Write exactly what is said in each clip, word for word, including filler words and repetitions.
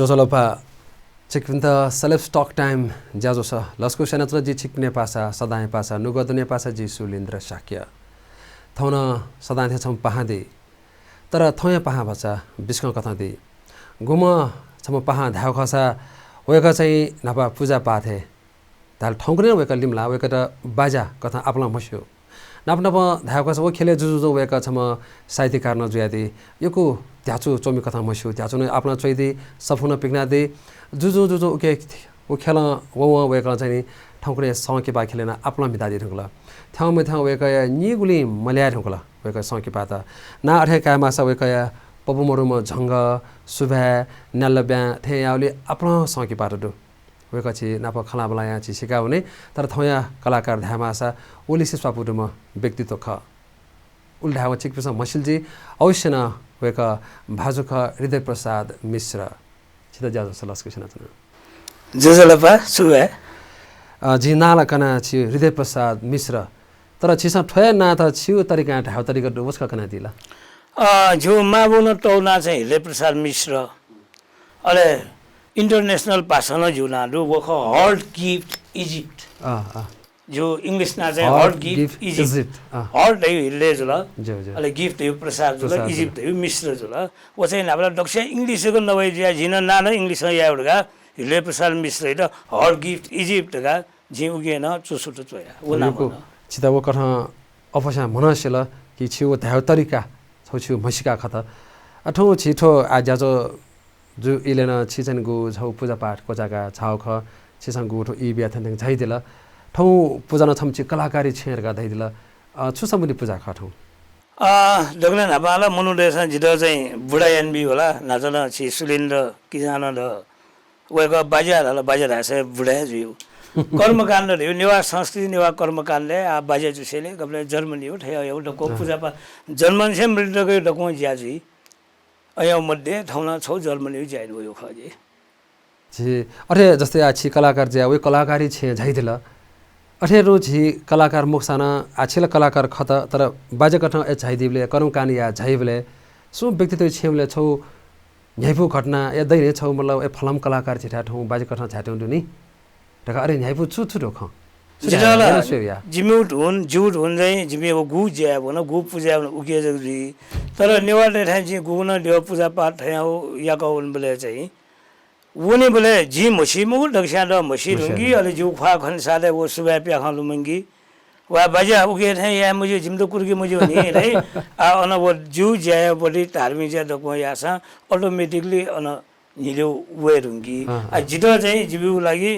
ज्वजलपा, छिकपिन्त Celebs Talk Time ज्याझ्वलय् लसकुस यानाच्वना जि छिकपिनि पासा, सदांया पासा, नुगः दुने पासा जि सुलिन्द्र शाक्य। थौं नं सदां थें छम्ह पाहां दी। तर थौंया पाहां भचा बिस्कं कथं दी। गुम्ह छम्ह पाहां धायेगु खःसा वय्कः चाहिँ न्हापा पुजापाठय् धाल थौंकन्हय् वय्कः लिमलाः, वय्कःयात बाज्या कथं आपालं म्हस्यू। नाप नाप धायेगु खःसा व ख्यलय् जुजुं जुजुं वय्कः छम्ह साहित्यकार नं जुयादी। यक्व ध्याचु च्वमि कथं म्हस्यू, ध्याचु नं आपालं च्वइदी, सफू नं पिकनादी। जुजुं जुजुं उके व ख्यलं वं वं वय्कलं चाहिँ नि थौंकन्हय् संकिपा ख्यलय् नं आपालं म्हितादी धुंकल। थ्यंमथ्यं वय्कःया निगुलिं मल्याये धुंकल वय्कः संकिपात। नां अथे कायेमाःसा वय्कःया पपुमरुम्ह झंगः, सुभाय्, न्याल्लब्यां थें याःगुलिं आपालं संकिपात दु। वय्कः झी नाप खँल्हाबल्हा यानाः झी सिका वनी, तर थौंया कलाकार धायेमाःसा व लिसे स्वापू दुम्ह व्यक्तित्व खः। उलि धायेवं छिकपिन्सं म्हसिल जुइ, अवश्य नं वय्कः भाजु खः हृदय प्रसाद मिश्र। छित ज्याझ्वलय् लसकुस यानाच्वना। ज्वजलपा, सुभाय्। अ, जिं नां ला कना छि हृदय प्रसाद मिश्र, तर छिसं थ्व हे नां त छिगु तरिकां धायेगु तरिका दु, व छकः कनादी ला? अ, जिगु मांबौनं तःगु नां चाहिँ हृदय प्रसाद मिश्र। अले international भाषां नं जिगु नां दु, व खः Heart Gift Egypt। अँ, अँ। जिगु English नां चाहिँ Heart Gift Egypt। अँ। Heart धइगु हृदय जुल, ज्यू, ज्यू। अले gift धइगु प्रसाद जुल, प्रसाद जुल। Egypt धइगु मिश्र जुल। व चाहिँ न्हापा ला दक्वस्यां English जक नवइ जुयाः जिं नं नां नं English यायेगु धकाः हृदय प्रसाद मिश्रयात Heart Gift Egypt धकाः जिं उकी नं चुसुत च्वया। व नापं नं। छित व कथं अप्वःस्यां मनं सिल कि छिगु धायेगु तरिका छगू छिगु म्हसीका खत। अ, थौं छि थ्व आः ज्याझ्वः जु इलय् नं छि चाहिँ गु छगू पुजापाठ क्वचाय्काः झाःगु खः, छिसं गु थ्व ई बिया थन थें झाइदिल। थौं पुजा नं छम्ह छि कलाकारी छेँ धकाः धयादिल। अ, छु सम्बन्धी पुजा खः थौं? अ, दकलय् न्हापां ला मनूतय्सं जितः चाहिँ बुढा यानाबी होला, न्हाचः नं छि सुलिन्द्र किजां नं द वय्कः बाज्या धाल, बाज्या धाःसा बुढा हे जुइ। कर्मकाण्ड धइगु, नेवाः संस्कृति, नेवाः कर्मकाण्डय् आः बाज्या जुसेंलि गबलें जर्मनीयु, थय्‌यु दक्व अँ। पुजापाठ, जन्मंनिसें मृत्यु तकयु दक्वं ज्या जुइ। अय्‌यु मध्ये थौं नं छगू जर्मनीयु ज्या याना वयागु खः जि। झी अथे जस्तै आः छि कलाकार जुयाः वय् कलाकारी छेँ झाइदिल। अथे तुं झी कलाकार मखुसां नं आः छि ला कलाकार खत, तर बाज्याकथं अय् झाइदीबलय्, कर्मकाण्ड याः झाइबलय्, सुं व्यक्तित्वयु छेँबलय् छगू न्ह्याइपुगु घटना या दइ नि छगू, मतलब, ए, फलाम कलाकार झीथाय् थौं बाज्याकथं झायेत्यंगु दु नि धकाः, अरे, न्ह्याइपुगु छु छु दु खँ? छु जितः ला, जिमिगु धुन, जिगु धुन चाहिँ जिमि व गु ज्या यायेबलय्, गु पुजा यायेबलय् उकी जक जुइ। तर नेवाःतय्‌थाय् जिं गुगु नं द्यः पुजापाठ थय्‌यु याकः वनेबलय् चाहिँ, वनेबलय् जिं म्हसीम्ह दक्वस्यां द म्हसी धुंकी, अले जिगु ख्वाः खनेसाथय् व सुभाय् प्याखं लुमंकी। वा बाज्या, उकी थें याये मज्यू, जिमित कुतुकी मज्यू नि, है। आः अन व ज्यू ज्या यायेबलय् धार्मिक ज्या दक्वं याःसां automatically अन न्हिल्यू वये धुंकी। अँ, अँ। आः जितः चाहिँ जिमिगु लागि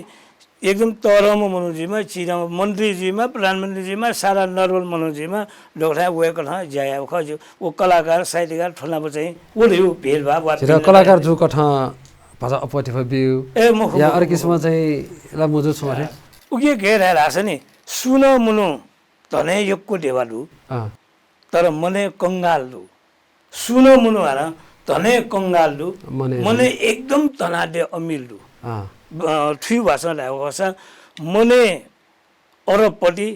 एकदम तःधंम्ह मनू जुइमा, चिधंम्ह मन्त्री जुइमा, प्रधानमन्त्री जुइमा, सारा normal मनू जुइमा, दकथं वय्‌कथं ज्या यायेगु खः। ज्यू, व कलाकार, साहित्यकार थ्व नाप चाहिँ व धइगु भेदभाव वा भिन्नता कलाकार जुकथं भचा अप्वः धिपा ब्यू। ए, मखु, या मखु, अरू किसिमं चाहिँ ला मजू छुं अथे। उकी गय् धाये धाःसा नि, सुं नं मनू धनय् यक्व धेबा दु, अँ। तर मनय् कंगाल दु। सुं नं मनू हानं धनय् कंगाल दु, मनय् मनय् एकदम धनाढ्य अमिर दु। अँ। अ, थुइभासं धायेगु खःसा मनय् अरबपति,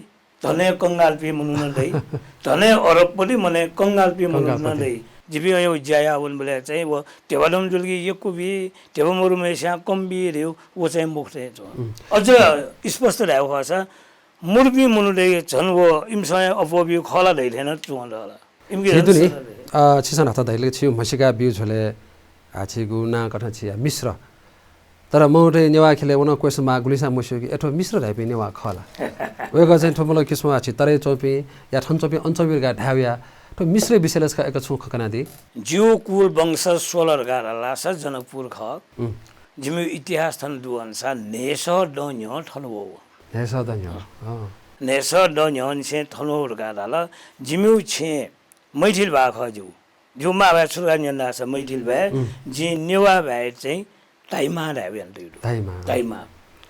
धनय् कंगालपिं मनू नं दइ। धनय् अरबपति, मनय् कंगालपिं मनू नं दइ। जिपिं अय्‌यु ज्या याः वनेबलय् चाहिँ व धेबा दंम्ह जुल कि यक्व बी, धेबा मदुम्हय्‌स्यां कम बी धइगु व चाहिँ मखु थें च्वं। अझ स्पष्ट धायेगु खःसा मदुपिं मनूतय्‌के झन व इमिसं हे अप्वः ब्यू खः ला धइ थें नं च्वं ला। इमिके झी दुने, अ, छिसं न्हापा धयादिल कि छिगु म्हसीका ब्यू झ्वलय्, अ, छिगु नां कथं छि, अ, मिश्र। तर मनूतय् नेवाः ख्यलय् व नं question mark गुलिसां मस्यू कि, ए, थ्व मिश्र धाइपिं नेवाः खः ला? वय्‌कः चाहिँ थ्व मतलब किसिमं, अ, छि तराई च्वंपिं या थन च्वंपिं अन च्वंपिं धकाः धायेवया। थ्व मिश्रया विषयलय् छकः एक छुं खँ कनादी। जिगु कुल वंश स्वल धकाः धाःसा जनकपुर खः। जिमिगु इतिहास थन दु अनुसार न्हय्‌सः दँ न्ह्यः थन वःगु। न्हय्‌सः दँ न्ह्यः, अँ। न्हय्‌सः दँ न्ह्यःनिसें थन वःगु धकाः धाल। जिमिगु छेँ मैथिल भाय् खः ज्यू। ज्यू मां भाय् छु धकाः न्यन धाःसा मैथिल भाय्, जिं नेवाः भाय् चाहिँ धाइमां धायेगु यानातयागु दु। धाइमां। धाइमां।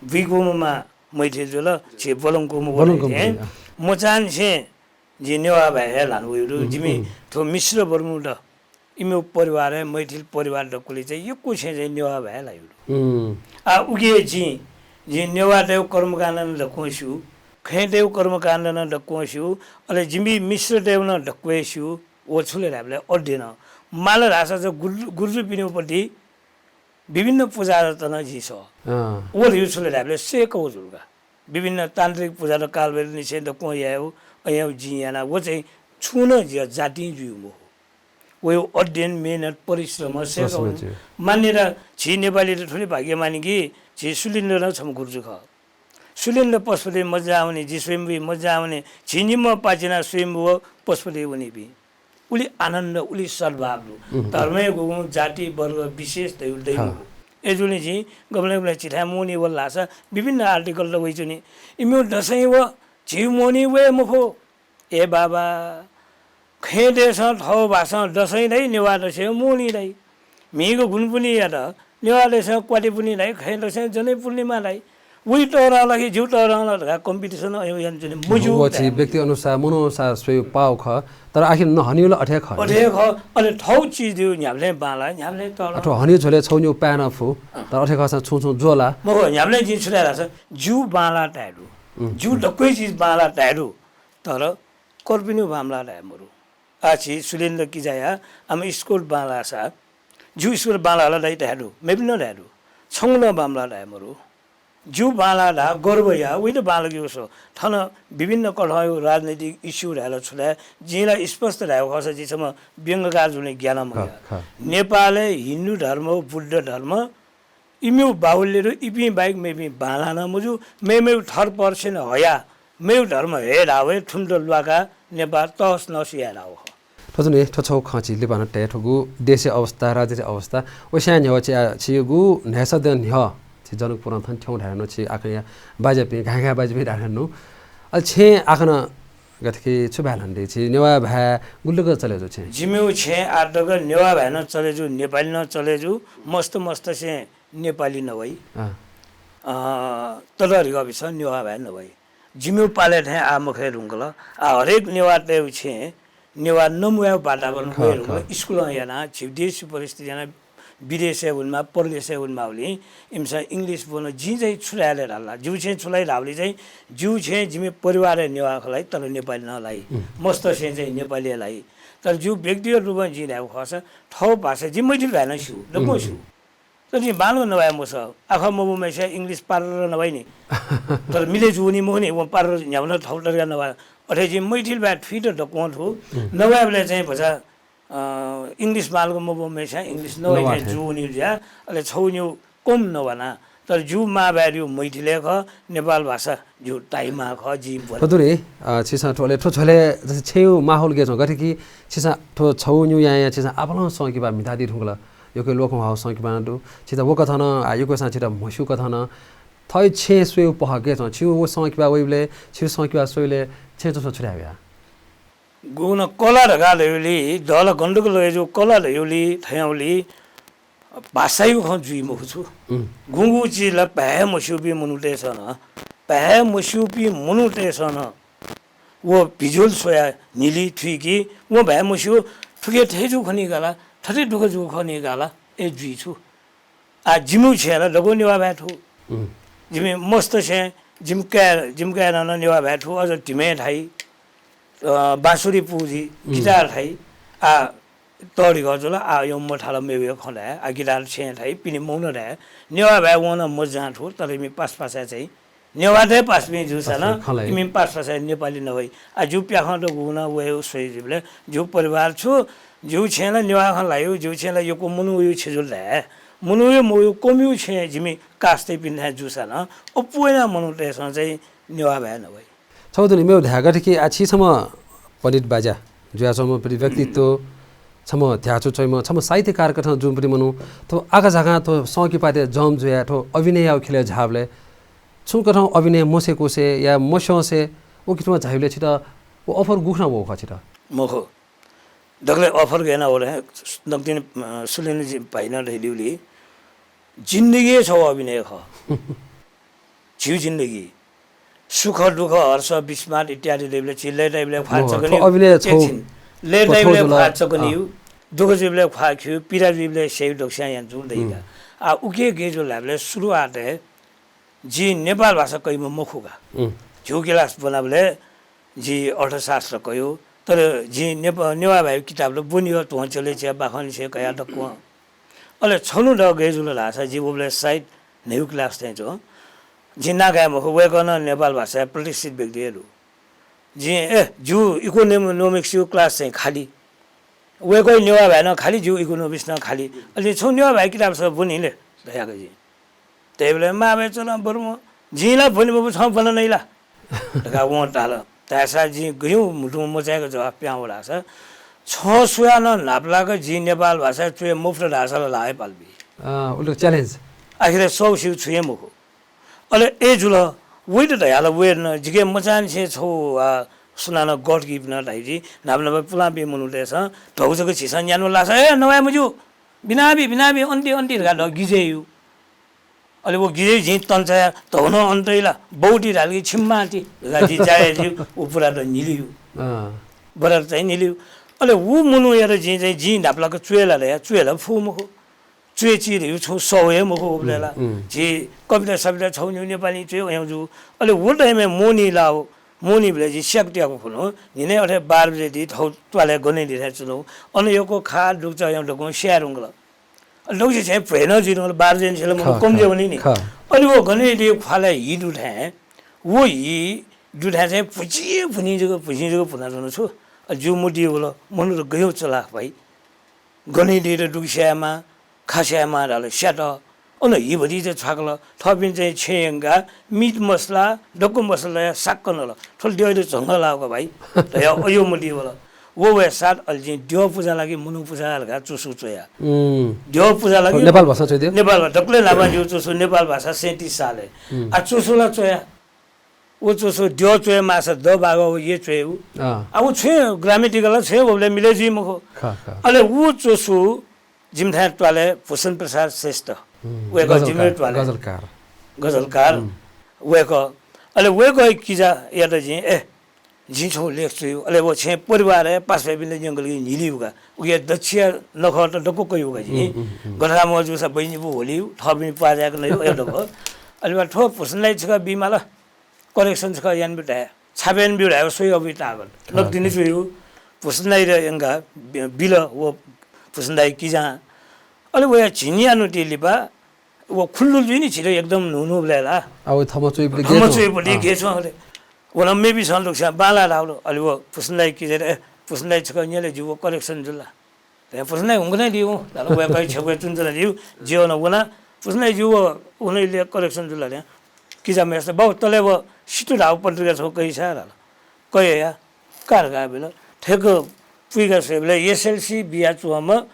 बुइकूम्ह मां मैथिल जुल, छि ब्वलंकूम्ह ब्वलंकूम्ह वल, अँ। मचांनिसें जिं नेवाः भाय् हे ल्हाना वयागु दु। जिमि थ्व मिश्र बर्मू द इमिगु परिवारय् मैथिल परिवार दक्वलि चाहिँ यक्व छेँ चाहिँ नेवाः भाय् हे ल्हाइगु दु। आः उकी हे जिं, जिं नेवाःतय्‌गु कर्मकाण्ड नं दक्वं स्यू, खँय्‌तय्‌गु कर्मकाण्ड नं दक्वं स्यू, अले जिमि मिश्रतय्‌गु नं दक्व हे स्यू। व छु ले धायेबलय् अध्ययन माल धाःसा चाहिँ गुरु, गुरुजुपिनिगु प्रति विभिन्न पुजारत नं जिं सः। अँ। व धइगु छु ले धायेबलय् सेकः जुल का। विभिन्न तान्त्रिक पुजारत कालभैरव निसें दक्वं यायेगु, अय्‌यागु जिं याना, व चाहिँ छुं नं जिया जातिं जुइगु मखु। वय्‌यागु अध्ययन, मेहनत, परिश्रम, सेकः परिश्रम जुइ। मान्यता, झी नेपालीत थुलि भाग्यमानी कि झी सुलिन्द्र नं छम्ह गुरुजु खः। सुलिन्द्र पशुपतिइ मज्याःवनी, जि स्वयम्भूइ मज्याःवनी, झी निम्ह पाचिना स्वयम्भू व पशुपतिइ वनीपिं। उलि आनन्द, उलि सद्भाव दु। उम्। धर्मय् गुगुं जाति, वर्ग, विशेष धइगु दइ मखु। अय्‌जूगुलिं जिं गबलें गबलें झीथाय् मोहनी वल धाःसा विभिन्न article त वइच्वनी। इमिगु दसैं व झीगु मोहनी वये मफु। ए बाबा, खँय्‌तय्‌सं थःगु भाषां दसैं धाइ, नेवाःतय्‌सं मोहनी धाइ। म्हिगः गुनपुन्हियात नेवाःतय्‌सं क्वातिपुन्हि धाइ, खँय्‌तय्‌सं जनैपूर्णिमा धाइ। उइ तःधं ला कि जिगु तःधं ला धकाः competition अय् यानाच्वने मज्यू व चाहिँ धायेमानि। व्यक्ति अनुसार, मनू अनुसार स्वयेगु पाः खः, तर आखिर न हनिगु ला अथे हे खः नि। अथे हे खः। अले थःगु चिज धइगु न्ह्याबलें बांलाः, न्ह्याबलें तःधं। अथवा हनिगु झ्वलय् छगू निगू पाये नं फु, अँ। तर अथे खःसां छुं छुं ज्वः ला। मखु, न्ह्याबलें जिं छु धाये धाःसा, जिगु बांलाः धाये दु। उम्, जिगु उम्। दक्व हे चिज बांलाः धाये दु। तर कर्पिनिगु बांमलाः धाये मरु। आः झी सुलिन्द्र किजाया आम स्कूल बांलाःसा, जिगु स्कूल बांलाः ला धाइ धाये दु, मेपिं नं धाये दु। छंगु नं बांमलाः धाये मरु। जिगु बांलाः धाः, गर्व या, उइत बांलाक यु सः। थन विभिन्न कथंया राजनैतिक issue धाये ला छु धाये, जिं ला स्पष्ट धायेगु खःसा जि छम्ह व्यंग्यकार जुलिं ज्ञान मया। खः, खः। नेपालय् हिन्दू धर्म व बुद्ध धर्म इमिगु बाहुल्य दु, इपिं बाहेक मेपिं बांलाः नं मजू, मेमेगु थर्ड पर्सेन्ट हयाः मेगु धर्म हये धाःगु हे थुमित ल्वाकाः नेपाल तहस नहस याये धाःगु खः। थ्व जुन हे थ्व छगू खँ छि लिपा नं तये, थुगु देशया अवस्था, राज्यया अवस्था, वस्यां न्ह्यः छि, छिगु न्हाय्‌सः दँ न्ह्यः छि जनकपुरं थन थ्यंगु धायेधुन, छि आखनया बाज्यापिं, घाँय् घाँय् बाज्यापिं धायेधुन। अले छेँ आखन गथे कि छु भाय् ल्हानादी, छि नेवाः भाय् गुलि तक चले जू छेँ? जिमिगु छेँ आः तक नेवाः भाय् नं चले जू, नेपाली नं चले जू, मस्त मस्तसें नेपाली नवइ। अँ। अ, ततःधिकःपिसं नेवाः भाय् नवइ। जिमिगु पालय् थें आः मखये धुंकल। आः हरेक नेवाःतय्‌गु छेँ नेवाः नमुयागु वातावरण खः, वये धुंकल। खः। स्कुलं यानाः, झी देशया परिस्थिति यानाः विदेशय् वनेमाः, परदेशय् वनेमाःगुलिं इमिसं English ब्वनाः जिं चाहिँ छु धाये ले धाल ला? जिगु छेँ छु ल्हाइ धाःबलय् चाहिँ जिगु छेँ जिमि परिवारय् नेवाः खः ल्हाइ, तर नेपाली नं ल्हाइ। उम्। मस्तसें चाहिँ नेपाली हे ल्हाइ। तर जिगु व्यक्तिगत रूपं जिं धायेगु खःसा थःगु भाषा, जि मैथिली भाय् नं स्यू, दक्वं उम्। स्यू। तर जिं बांलाक नवाये मसः। आखः मब्यूम्हय्‌सिया English पारर नवाइ नि। तर मिले जूनि मखु नि, वं पारर न्ह्याबलें थःगु तरिकां नवाः। अथे जिं मैथिली भाय् थुइत दक्वं थु। उम्। नवायेबलय् चाहिँ भचा, अ, English बांलाक मब्यूम्हय्‌सिया English नवाइ नवाः थें थें। जूनि जुया, अले छगू निगू कम नवाना। तर जिगु मांभाय् धइगु मैथिली हे खः, नेपाल भाषा जिगु ताइमा खः, जिं ब्वना। थ्व दु नि, अ, छिसं थ्व, अले थ्व झ्वलय् जस्तै छेँयु माहौल गय् च्वं, गथे कि छिसं थ्व छगू निगू यायां छिसं आपालं संकिपा म्हितादी धुंकल। यक्व हे ल्वखं ह्वाःगु संकिपा नं दु। छित व कथं नं, आ, यक्वसां छित म्हस्यू कथं नं। थः छेँ स्वयेगु पहः गय् च्वं, छिगु व संकिपा वइबलय्, छिगु संकिपा स्वइबलय् छेँय् च्वंपिसं छु धाये वया? गुगुं नं कला धकाः धयागुलिं, दःला गन तक लगे जूगु कला धयागुलिं, थ्यंगुलिं भाषायागु खँ जुइ मखु छु। उम्। गुगुं चिज ला भाय् मस्यूपिं मनूतय्‌सं नं, भाय् मस्यूपिं मनूतय्‌सं नं व visual स्वयाः न्हिली थुइकी, वं भाय् मस्यू, थुके थथे जूगु खनी का ला, थथे दुःख जूगु खनी का ला, ए जुइ छु। आः जिमिगु छेँय् ला दक्व नेवाः भाय् थु। उम्। जिमि मस्तसें, जिमि काय्, जिमि काय्‌नं नं नेवाः भाय् थु, अझ धिमे थाइ, अ, बाँसुरी पुजी, उम्। Guitar Thai. आः तःधिकः जुल, आः यंम्ह थाल मेगु हे खँ धाये, आः गिटार छेँय् थाइ, पिने मौन धाये। नेवाः भाय् वं नं मज्यां थु, तर इमि पासापासाय् चाहिँ नेवाःतय् पासापिं जूसा नं, पासापिं खँ ल्हाइ। इमि पासापासाय् नेपाली नवइ। आः जिगु प्याखं दु गुगुं नं वयेगु स्वइ जुइबलय्, जिगु परिवार छु, जिगु छेँय् ला नेवाः खँ ल्हाइगु, जिगु छेँय् ला यक्व मनू वइगु छु जुल धाये। मनू वइगु मवइगु कमय् छेँय् जिमि कासातय्‌पिन्थाय् जूसा नं, अप्वः यानाः मनूतय्‌सं चाहिँ नेवाः भाय् नवइ। छगू दु नि, मेगु धाये, गथे कि आः छि छम्ह पण्डित बाज्या जुयाच्वंम्ह पति व्यक्तित्व, छम्ह ध्याचु च्वइम्ह, छम्ह साहित्यकार कथं जूम्ह पति मनू, थ्व आकाझाकां थ्व संकिपातय् जम जुयाः थ्व अभिनययागु ख्यलय् झाःबलय् छुं कथं अभिनय मसय्‌कुसे या मस्यंसे व किसिमं झाइबलय् छित व offer गुकथं वःगु खः छित? मखु। दकलय् offer गय् याना वल हे, नकतिनि, अ, सुलिन्द्रजी भाइनं धयादीगुलिं, जिन्दगी हे छगू अभिनय खः। झीगु जिन्दगी। सुख, दुःख, हर्ष, विस्मात इत्यादि दइबलय् झी लय्‌ताइबलय् ख्वाः मखु, चकनिउ थ्व अभिनय छगू एकछिन। लय्‌ताइबलय् थ्व जुल। ख्वाः चकनिउ, अँ। दुःख जुइबलय् ख्वाः खिउ, पीडा जुइबलय् स्याइउ, दक्वस्यां याना जुल दइका। उम्। आः उके गय् जुल धायेबलय् सुरुवातय् जि नेपाल भाषा कइम्ह मखु का। उम्। झीगु class ब्वनाबलय् जि अर्थशास्त्र कयु, तर जिं नेप-, नेवाः भाय् किताब ला ब्वनियो, ध्वंचले छेँ, बाखंनि छेँ कयाः दक्वं। अले छन्हु दः गय् जुल धाःसा, जि उबलय् सायद न्हय्गू class थें च्वं। जिं नां काये मखु, वय्कः नं नेपाल भाषाय् प्रतिष्ठित व्यक्ति हे दु। जिं, ए, जिगु economics-यागु class चाहिँ खालि। वय्कःया नेवाः भाय् नं खालि, जिगु economics नं खालि। अले छगू नेवाः भाय् किताब छगू ब्वनि ले धयागु जिं। तयेबलय् मां भाय् चलं बरु म, जिं ला ब्वने मफु, छं ब्वन नि ला धकाः वं धाल। धाःसा जिं गय् म्हुतुं मचाय्क जवाफ पिहां वल धाःसा, छं सुयां नं न्हापालाक जिं नेपाल भाषाय् च्वये मफुत धाःसा ला ल्हाः हे पाल बी। अँ, उलि challenge। आखिरय् सःसिगु छुं हे मखु। अले अय् जुल, वइत धयाल, वय् नं जिके मचांनिसें छगू, आ, सुनानं गःत कीपिं नं धाइ जि, न्हापा न्हापा पुलांपिं मनूतय्सं धौ जक झीसं न्यान्हु लाःसा, ए, नवाये मज्यू, बिनाबी, बिनाबी, अन्ति, अन्ति धकाः धः गिजय् यू। अले व गिजय् जिं तंचाया धौ नं अन्त इला, बौति धाल कि छिम्माति धकाः जिं जाया जिउ, व बुरा त न्हिलिउ। अँ। बुरा त चाहिँ न्हिलिउ। अले व मनूयात जिं चाहिँ, जिं न्हापालाक च्वये ला धया, च्वये ला फु मखु। च्वय् चिधयागु छुं सः हे मखु उबलय् ला। उम्, उम्। झी कविता सविता छगू निगू नेपाली च्वये वयागु जू। अले व time-य् मोहनी लाव, मोहनीबलय् जि स्याक त्याकु खुन्हु, न्हिनय् अथे बाह्र बजे ति थौ त्वालय् गनेदी थें च्वनु। अन यक्व खा दुगुचा यां दक्वं स्याये धुंकल। अले दक्वसित चाहिँ भ्वय् नं जुइ धुंकल, बाह्र बजे निसें ला मनू खः, कम खः, जुइ वनी नि। खः। अले व गनेदी ख्वालय् हि दुथाय्, व हि दुथाय् चाहिँ भुचिं भुनिं जक, भुचिं जक भुनाच्वनु छु। अले जिउ मतिइ वल, मनू त गय् चलाख भाइ। गनेदीत दुगु स्यायेमाः, खा स्यायेमाः धाल, स्यात। अन हि भतिचा छ्वाकल। थःपिं चाहिँ छेँ यंकाः meat मसला, दक्व मसला तयाः साक्क नल। थ्व द्यःयात झंगः लाव का भाइ धयाः अज्याःगु मतिइ वल। व वये साथ अले जिं द्यः पुजा ला कि मनू पुजा धकाः च्वसु च्वया। उम्। द्यः पुजा ला कि नेपाल भाषां च्वयादिया? नेपाल भाषा, दकलय् न्हापां जिगु च्वसु नेपाल भाषा सैँतिस सालय्। उम्। आ च्वसु ला च्वया। व च्वसु द्यः च्वये माःसा द भागः व ये च्वयेगु। अँ। आ, व छुं grammatical ला छुं वबलय् मिले जुइ मखु। खः, खः। अले व च्वसु जिमिथाय् त्वालय् भूषण प्रसाद श्रेष्ठ। हम्म, वय्कः गजलकार, जिमिथाय् त्वालय्। गजलकार। गजलकार। हम्म। वय्कः, अले वय्कःया किजायात जिं, ए, जिं छगू लेख च्वयेगु। अले व छेँ परिवारय् पासापिन्त न्यंकल कि न्हिलिउ का। उकिया दच्छिया नखःत दक्व कयाउ का जिं। हम्म, हम्म, हम्म। गथामं जूसा बहिनीपु ह्वलिउ, थःपिनि प्वाः जाय्क नयु, अय् दक्व। अले वा थ्व भूषणलाई छकः बीमाल। Correction छकः यानाब्यु धाये। छापय् यानाब्यु धाये, व स्वयाः अबुइ ताःगु। नकतिनि च्वयेगु। भूषण दाइयात यंकाः बि-, बिल व भूषण दाइया किजां। अले वया झिंन्यान्हु ति लिपा व खुल्लुल जुइ नि, झीत एकदम न्हून्हूबलय् ला। आ, व थम्हं च्वइबलय् थम्हं गे च्वइबलय् गे च्वं अले। व नं मेपिसं लुक्स्यां बांलाः धाःगु। अले व भूषण दाइया किजायात, ए, भूषण दाइ छकः न्यँ ले, जिउ व correction जुल ला। धयां भूषण दाइ हुंकन दिउ धाल, वय्कःया छेँय् च्वनाच्वनादिउ। जि अन वना, भूषण दाइ जिउ व हुनय् ले correction जुल ला धयां। किजा मयासें, बाउ, तले व सितु धाःगु पत्रिका छगू कयादिसँ धाल। कयाया, का धकाः बिल। थ्यंक पुइका स्वयेबलय् SLC बियाच्वंम्ह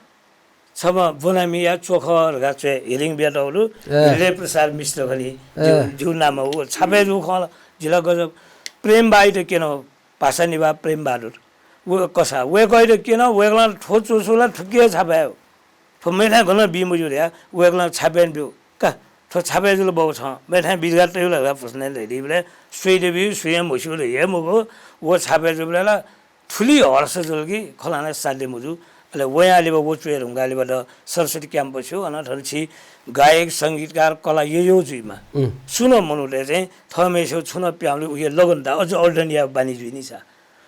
छम्ह ब्वनामिया च्वखः धकाः च्वय् heading बियातःगु दु। ए। हृदय प्रसाद मिश्र खनी। ए। जिउ, जिउ नामं व छापय् जूगु खँ ला, जि ला गजब। प्रेम बहादुरयात क्यन, भाषा निभाः प्रेम बहादुर। व कसाः, वय्कःयात क्यन, वय्कलं थ्व च्वसु ला थुकिया छापय्, थ्व मेथाय् गनं बी मज्यू धयाः वय्कलं छापय् यानाब्यु का। थ्व छापय् जुल बाउ, छं मेथाय् बी धकाः तयु ला धकाः भूषण दाइयात धयादीबलय् स्वयादिब्यु, स्वये हे मस्यू धइ हे मखु। व छापय् जूबलय् ला थुलि हर्ष जुल कि खँ ल्हाना साध्य मजू। अले वयां लिपा व च्वये धुंकाः लिपा द सरस्वती campus-य्, अन थन छि गायक, संगीतकार, कला यय् जुइमाः। उम्। सुं नं मनूतय् चाहिँ थःम्हय्सिगु छुं नं प्याहां वल कि उकिया लगन धाः, अझ अर्धन यायेगु बानी जुइ नि सा।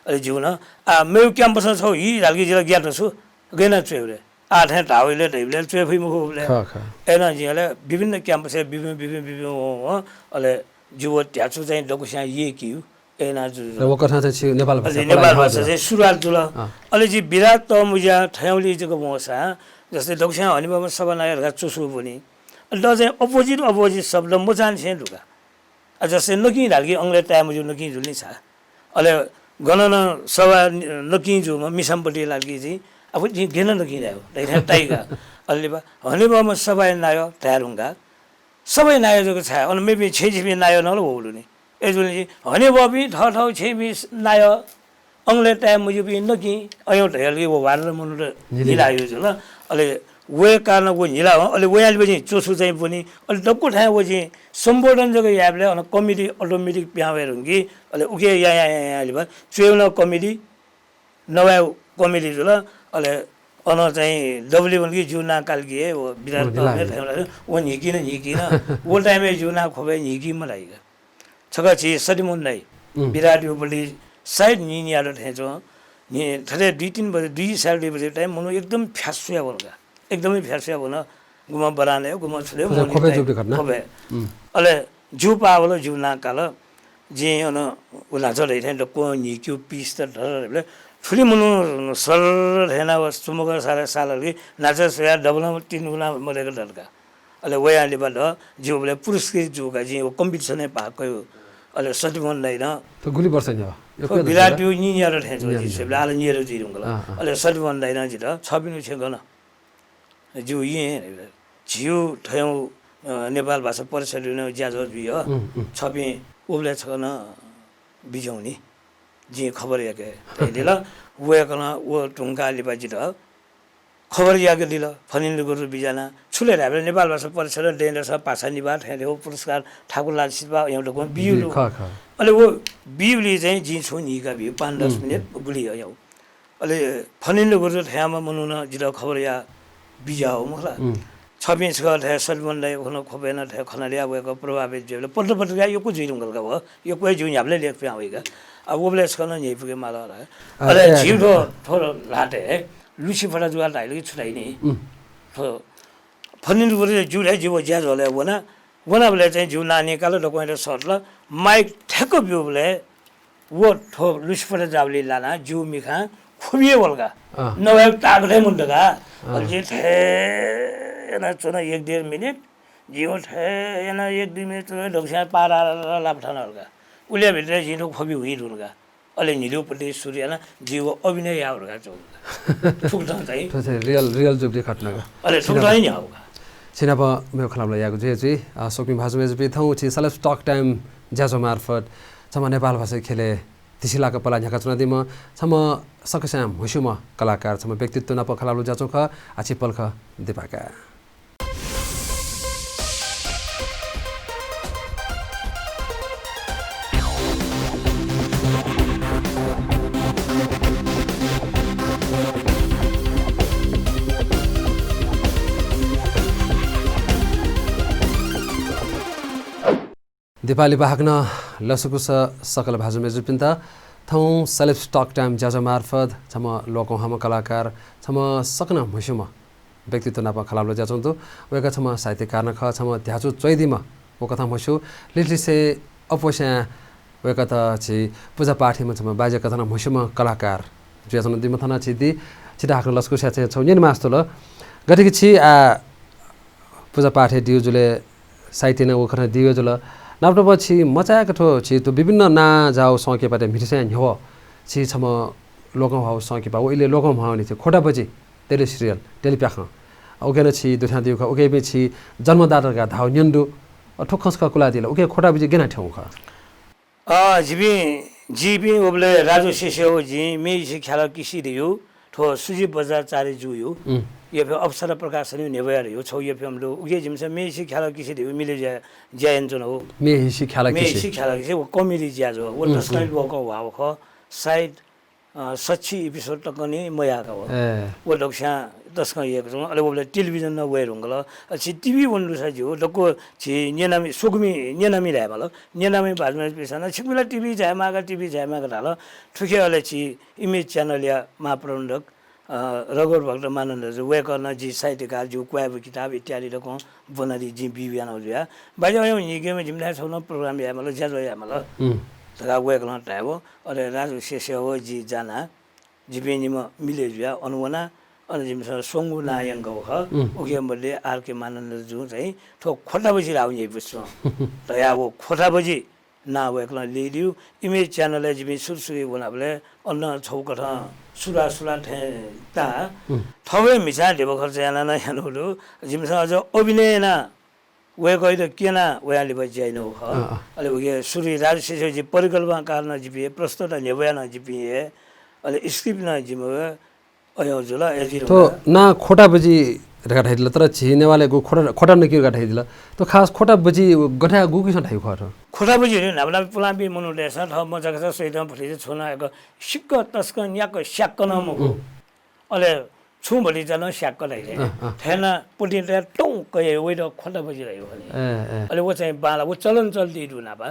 अले जिउ नं, आ, मेगु campus-ं छगू हि धाल कि जि ला ग्यात छु, गय् यानाः च्वये ले। आः थें धाःगु इलय् धइबलय् च्वये फइ मखु उबलय्। खः, खः। अय्नं जिं अले विभिन्न campus-य् विभिन्न, विभिन्न, विभिन्न वं, वं, अले जिउ व ध्याचु चाहिँ दक्वस्यां यय्केयु। अय् यानाः जु-, र व कथं चाहिँ छि नेपाल भाषा अले पढाइ नेपाल याना भाषा जुल। चाहिँ सुरुवात जुल। अँ। अले जि विराट तःमुँज्यां थय्‌गुलिइ जक वंसां, जस्तै दक्वस्यां हनेबहःम्ह सभानायः धकाः च्वसु ब्वनी। अले द चाहिँ opposite, opposite शब्द मचांनिसें दु का। आ, जस्तै नकिं धाल कि आंग्लय् ताये मज्यू, नकिं जुल नि सा। अले गनं नं सभा न-, नकिं जूम्ह मिसाम्ह पट्टि लाल कि जिं, आः, जिं गय् यानाः नकिं धायेगु, धाइथाय् ताइ का। अले लिपा हनेबहःम्ह सभाया नायः धाये धुंकाः, सभाया नायः जक छाय्, अन मेपिं छेँय् झीपिं नायः नं ला वःगु दु नि। अय्‌जूगुलिं हनेबहःपिं थःथःगु छेँय् नायः, आंग्लय् ताये मज्यूपिं नकिं, अय्‌नं धयाल कि व वादला मनूत न्हिला। न्हिलायु जुल। अले वया कारणं व न्हिला हं, अले वयां लिपा जिं च्वसु चाहिँ ब्वनी। अले दक्व थाय् व जिं सम्बोधन जक यायेबलय् अन comedy automatic पिहां वये धुंकी। अले उके यायां यायां लिपा च्वयेगु नं comedy, नवायेगु comedy जुल। अले अन चाहिँ दबुलिइ वल कि जिगु नां काल कि हे व विराट तःमुँज्या थय्‌गु ला, व न्हिकी न, न्हिकी न। व time-य् जिगु नां ख्वपय् न्हिकी मधाइ का। छकः झी सतिमोहन दाइ, उम्। विराटयागु पट्टि सायद न्हिं न्हियादँ थें च्वं। न्हि-, थथे दुई तीन बजे, दुई साढे दुई बजे time मनू एकदम फ्यास्सुया वल का। एकदमै फ्यास्सुया वन। गुम्ह बरानय्, गुम्ह छुले, थ्व चाहिँ मोहनी ख्वपय् ताइ जुइपिं घटना। ख्वपय्। उम्। अले ज्यू पाः वल, ज्यू नां काल। जिं अन उ न्हाचः धइथें दक्वं न्हीक्यु पिस त धरधर धाःबलय् थुलि मनू सर्र थें यानाः व चुम्बक सारय् साल कि न्हाचः स्वयाः दबलं तीन गुणा मदय्क दल का। अले वयां लिपा द, जिं उबलय् पुरस्कृत जू का, जिं व कम्पिटिसनय् भाग कयागु। अले सत्यमोहन दाइनं थ्व गुलि वर्ष न्ह्यः? थ्व यक्व बिराटय् न्यू न्यादँ थें च्वं, न्यादँ जिं स्वयेबलय् आः ला न्यादँ जुइ धुंकल। अँ, अँ। अले सत्यमोहन दाइनं जितः छपिनु छेँ गन? ज्यू येँ, झीगु थय्, अ, नेपाल भाषा परिषदय् नं ज्याझ्वः जुइ हँ। उम्, उम्। छपिं उबलय् छकः नं बिज्याहुँ नि, जिं खबर याके धयादिल। वय्कलं व धुंकाः लिपा जितः खबर याकेदिल, फणीन्द्र गुरुं बिज्यानाः। छु ले धायेबलय् नेपाल भाषा परिषदं दँय्‌दसं भाषा निभाः थें व पुरस्कार ठाकुरलाल सितपाः अय्‌नं दक्वं बियागु दु। खः, खः। अले व बीबलय् चाहिँ जिं छुं न्हीका बी, पाँच दस उम्, मिनेट उम्। गुलि अय्‌नं। अले फणीन्द्र गुरु थेंयाम्ह मनुखं जितः खबर याः बिज्याः मखु ला। उम्। छपिं छकः थें सत्यमोहन दाइ उखुन्हु ख्वपय् नं थें खनादियाः वय्‌कः प्रभावित जुइबलय् पत्र पत्रिका यक्व जुइ धुंकल का व, यक्व हे ज्यू न्ह्याबलें लेख पिहां वइ का। आ, उबलय् छकः नं न्ह्यइपुके माल ला। अ, अले अ, झीगु थ्व, थ्व ल्हातय् लुसिफटा जुयाः धाइ ला कि छु धाइ नि। उम्। थ्व फणीन्द्र गुरु ज्यू धाइ, जि व ज्याझ्वलय् वना, वनाबलय् चाहिँ ज्यू नां न्यंकाल, दक्वं हे सःतल, माइक ठ्याक्क ब्यूबलय् व थ्व लुसिफटा जाबलय् लानाः ज्यू मिखां ख्वबि हे वल का। अँ। नवायेगु ताकत हे मदु का। अँ। अले जिं थें यानाच्वन एक डेढ मिनेट, जिं व थें यानाः एक दुई मिनेट च्वन, दक्वस्यां पारारारा लापा थाना वल का। उलि भित्र जिं थ्व ख्वबि हुइ धुन का। अले न्हिलिपट्टि सुरु यानाः जिं व अभिनय याः धुंकाः च्वं का। थुकथं चाहिँ। थ्व चाहिँ real, real जुबलय् घटना का। अले थुकथं हे न्ह्याः का। छिनाप मेगु खँल्हाबल्हा यायेगु जुइ जुइ, अ, स्वकुमि भाजु मय्‌जुपिं, थौं छि Celebs Talk Time ज्याझ्वः मार्फत छम्ह नेपाल भाषा ख्यलय् धिसिलाक पलाः न्ह्याकाच्वनादीम्ह छम्ह सकस्यां म्हस्यूम्ह कलाकार, छम्ह व्यक्तित्व नाप खँल्हाबल्हा जुयाच्वंगु खः। आः छि पलख दिपाय्‌का। दिपाः लिपा हाकनं लसकुस सकल भाजु मय्‌जुपिन्त। थौं Celebs Talk Time ज्याझ्वः मार्फत छम्ह लोकंह्वाःम्ह कलाकार, छम्ह सकनं म्हस्यूम्ह व्यक्तित्व नाप खँल्हाबल्हा जुयाच्वंगु दु। वय्‌कः छम्ह साहित्यकार नं खः, छम्ह ध्याचु च्वइदीम्ह, व कथं म्हस्यू। लिसेलिसे अप्वःस्यां वय्‌कःयात झी पुजापाठीम्ह छम्ह बाज्या कथं नं म्हस्यूम्ह कलाकार जुयाच्वनादीम्ह थन झी दी। छितः हाकनं लसकुस यायेत चाहिँ छगू न्यने मास्ति वल। गथे कि छि आः पुजापाठय् दीगु जुल, साहित्य नं व कथं दीगु जुल। नापनाप छि मचाय्‌क थ्व छि थ्व विभिन्न नां जाःगु संकिपातय् म्हितेसां न्ह्यः छि छम्ह लोकंह्वाःगु संकिपा, व इलय् लोकंह्वाःगु निंतिं ख्वटा बजि tele serial, tele प्याखं। अ, उकी नं छि दुथ्यानादीगु खः, उकी नं छि जन्मदाता धकाः धाःगु न्यने दु। अ, थ्व खँ छकः कुलादिल, उकी ख्वटा बजि गय् यानाः थ्यंगु खः? अ, जिपिं, जिपिं उबलय् राजु सेसेः व जिं मे हिसि ख्यालः किसि धइगु थ्व सुजित बज्राचार्य जुया, उम्। यःपिं अप्सरा प्रकाशनया न्ह्यब्वया धइगु छगू यःपिं दु। उकी जिमिसं मे हिसि ख्यालः किसि धइगु मिले ज्या, ज्या यानाच्वनागु। मे हिसि ख्यालः मे किसि। हिसि ख्यालः किसि, व comedy ज्याझ्वः, व उम्, तसकं उम्। लोकंह्वाःगु खः। सायद अ, सच्छि episode तक नि मयाः का व। ए। व दक्वस्यां तसकं यय्‌काच्वंगु, अले वबलय् television नं वये धुंकल। अले छि TV वने दुसा ज्यू, दक्व छि न्यनामि, स्वकुमि न्यनामि धायेमाल। न्यनामि भाजु मय्‌जुपिन्सं नं छिकपिं ला TV झायेमाः का, TV झायेमाः का धाल। थुखे अले छि Image channel या महाप्रबन्धक, अ, रघुवर भक्त मानन्धरजु, वय्‌कलं जिं साहित्यकार, जिगु क्वाय्‌बु किताब इत्यादि दक्वं ब्वनादी, जिं बिब्यानागु जुया। बाज्या, अय्‌नं न्हिगेमा जिमिथाय् छगू नं program यायेमाल, ज्याझ्वः यायेमाल उम्। धकाः वय्‌कलं धायेवं। अले राजु सेसेः व जि जानाः जिपिं निम्ह मिले जुयाः अन वनाः अन जिमिसं स्वंगू नां यंकागु खः। उम्। उकी मध्ये आरके मानन्धरजुं चाहिँ थ्व ख्वटा बजि धाःगु न्ह्यइपुसे च्वं धयाः व ख्वटा बजि नां वय्‌कलं ल्ययादीगु। Image channel-य् जिपिं सुरु सुरुइ वनाबलय् अन छगू कथं सुरा सुरा थें ताः। उम्। थौंया म्हिचां धिबा खर्च यानाः नं यानागु दु। जिमिसं अझ अभिनय यानाः वय्‌कःयात क्यनाः वयां लिपा ज्या यानागु खः। अँ, अँ। अले उकी सुरुइ राजु सेसेः व जि परिकल्पनाकार नं जिपिं हे, प्रस्तोता न्ह्यब्वया नं जिपिं हे, अले script नं जिमिगु हे, अय्‌नं जुल, अय्‌नं जुल। थ्व नां ख्वटा बजि धकाः धयादिल, तर झी नेवालय् गु ख्वटा, ख्वटा नकिगु धकाः धयादिल। थ्व खास ख्वटा बजि गथे याःगु गुकिसं धाइगु खः थ्व? ख्वटा बजि रे, न्हापा न्हापा पुलांपिं मनूतय्‌सं थः मचाकसा स्वइतं फुथि छुं नं एक सिक्क तसकं न्याक्क स्याक्क नं मखु। उम्। अले छुं भतिचा नं स्याक्क धाइ रे। अँ, अँ। थें नं पतिंतय् टुंक हे वइत ख्वटा बजि धाइ खनी। ए, ए। अले व चाहिँ बांला, व चलन चल्ती दु न्हापा।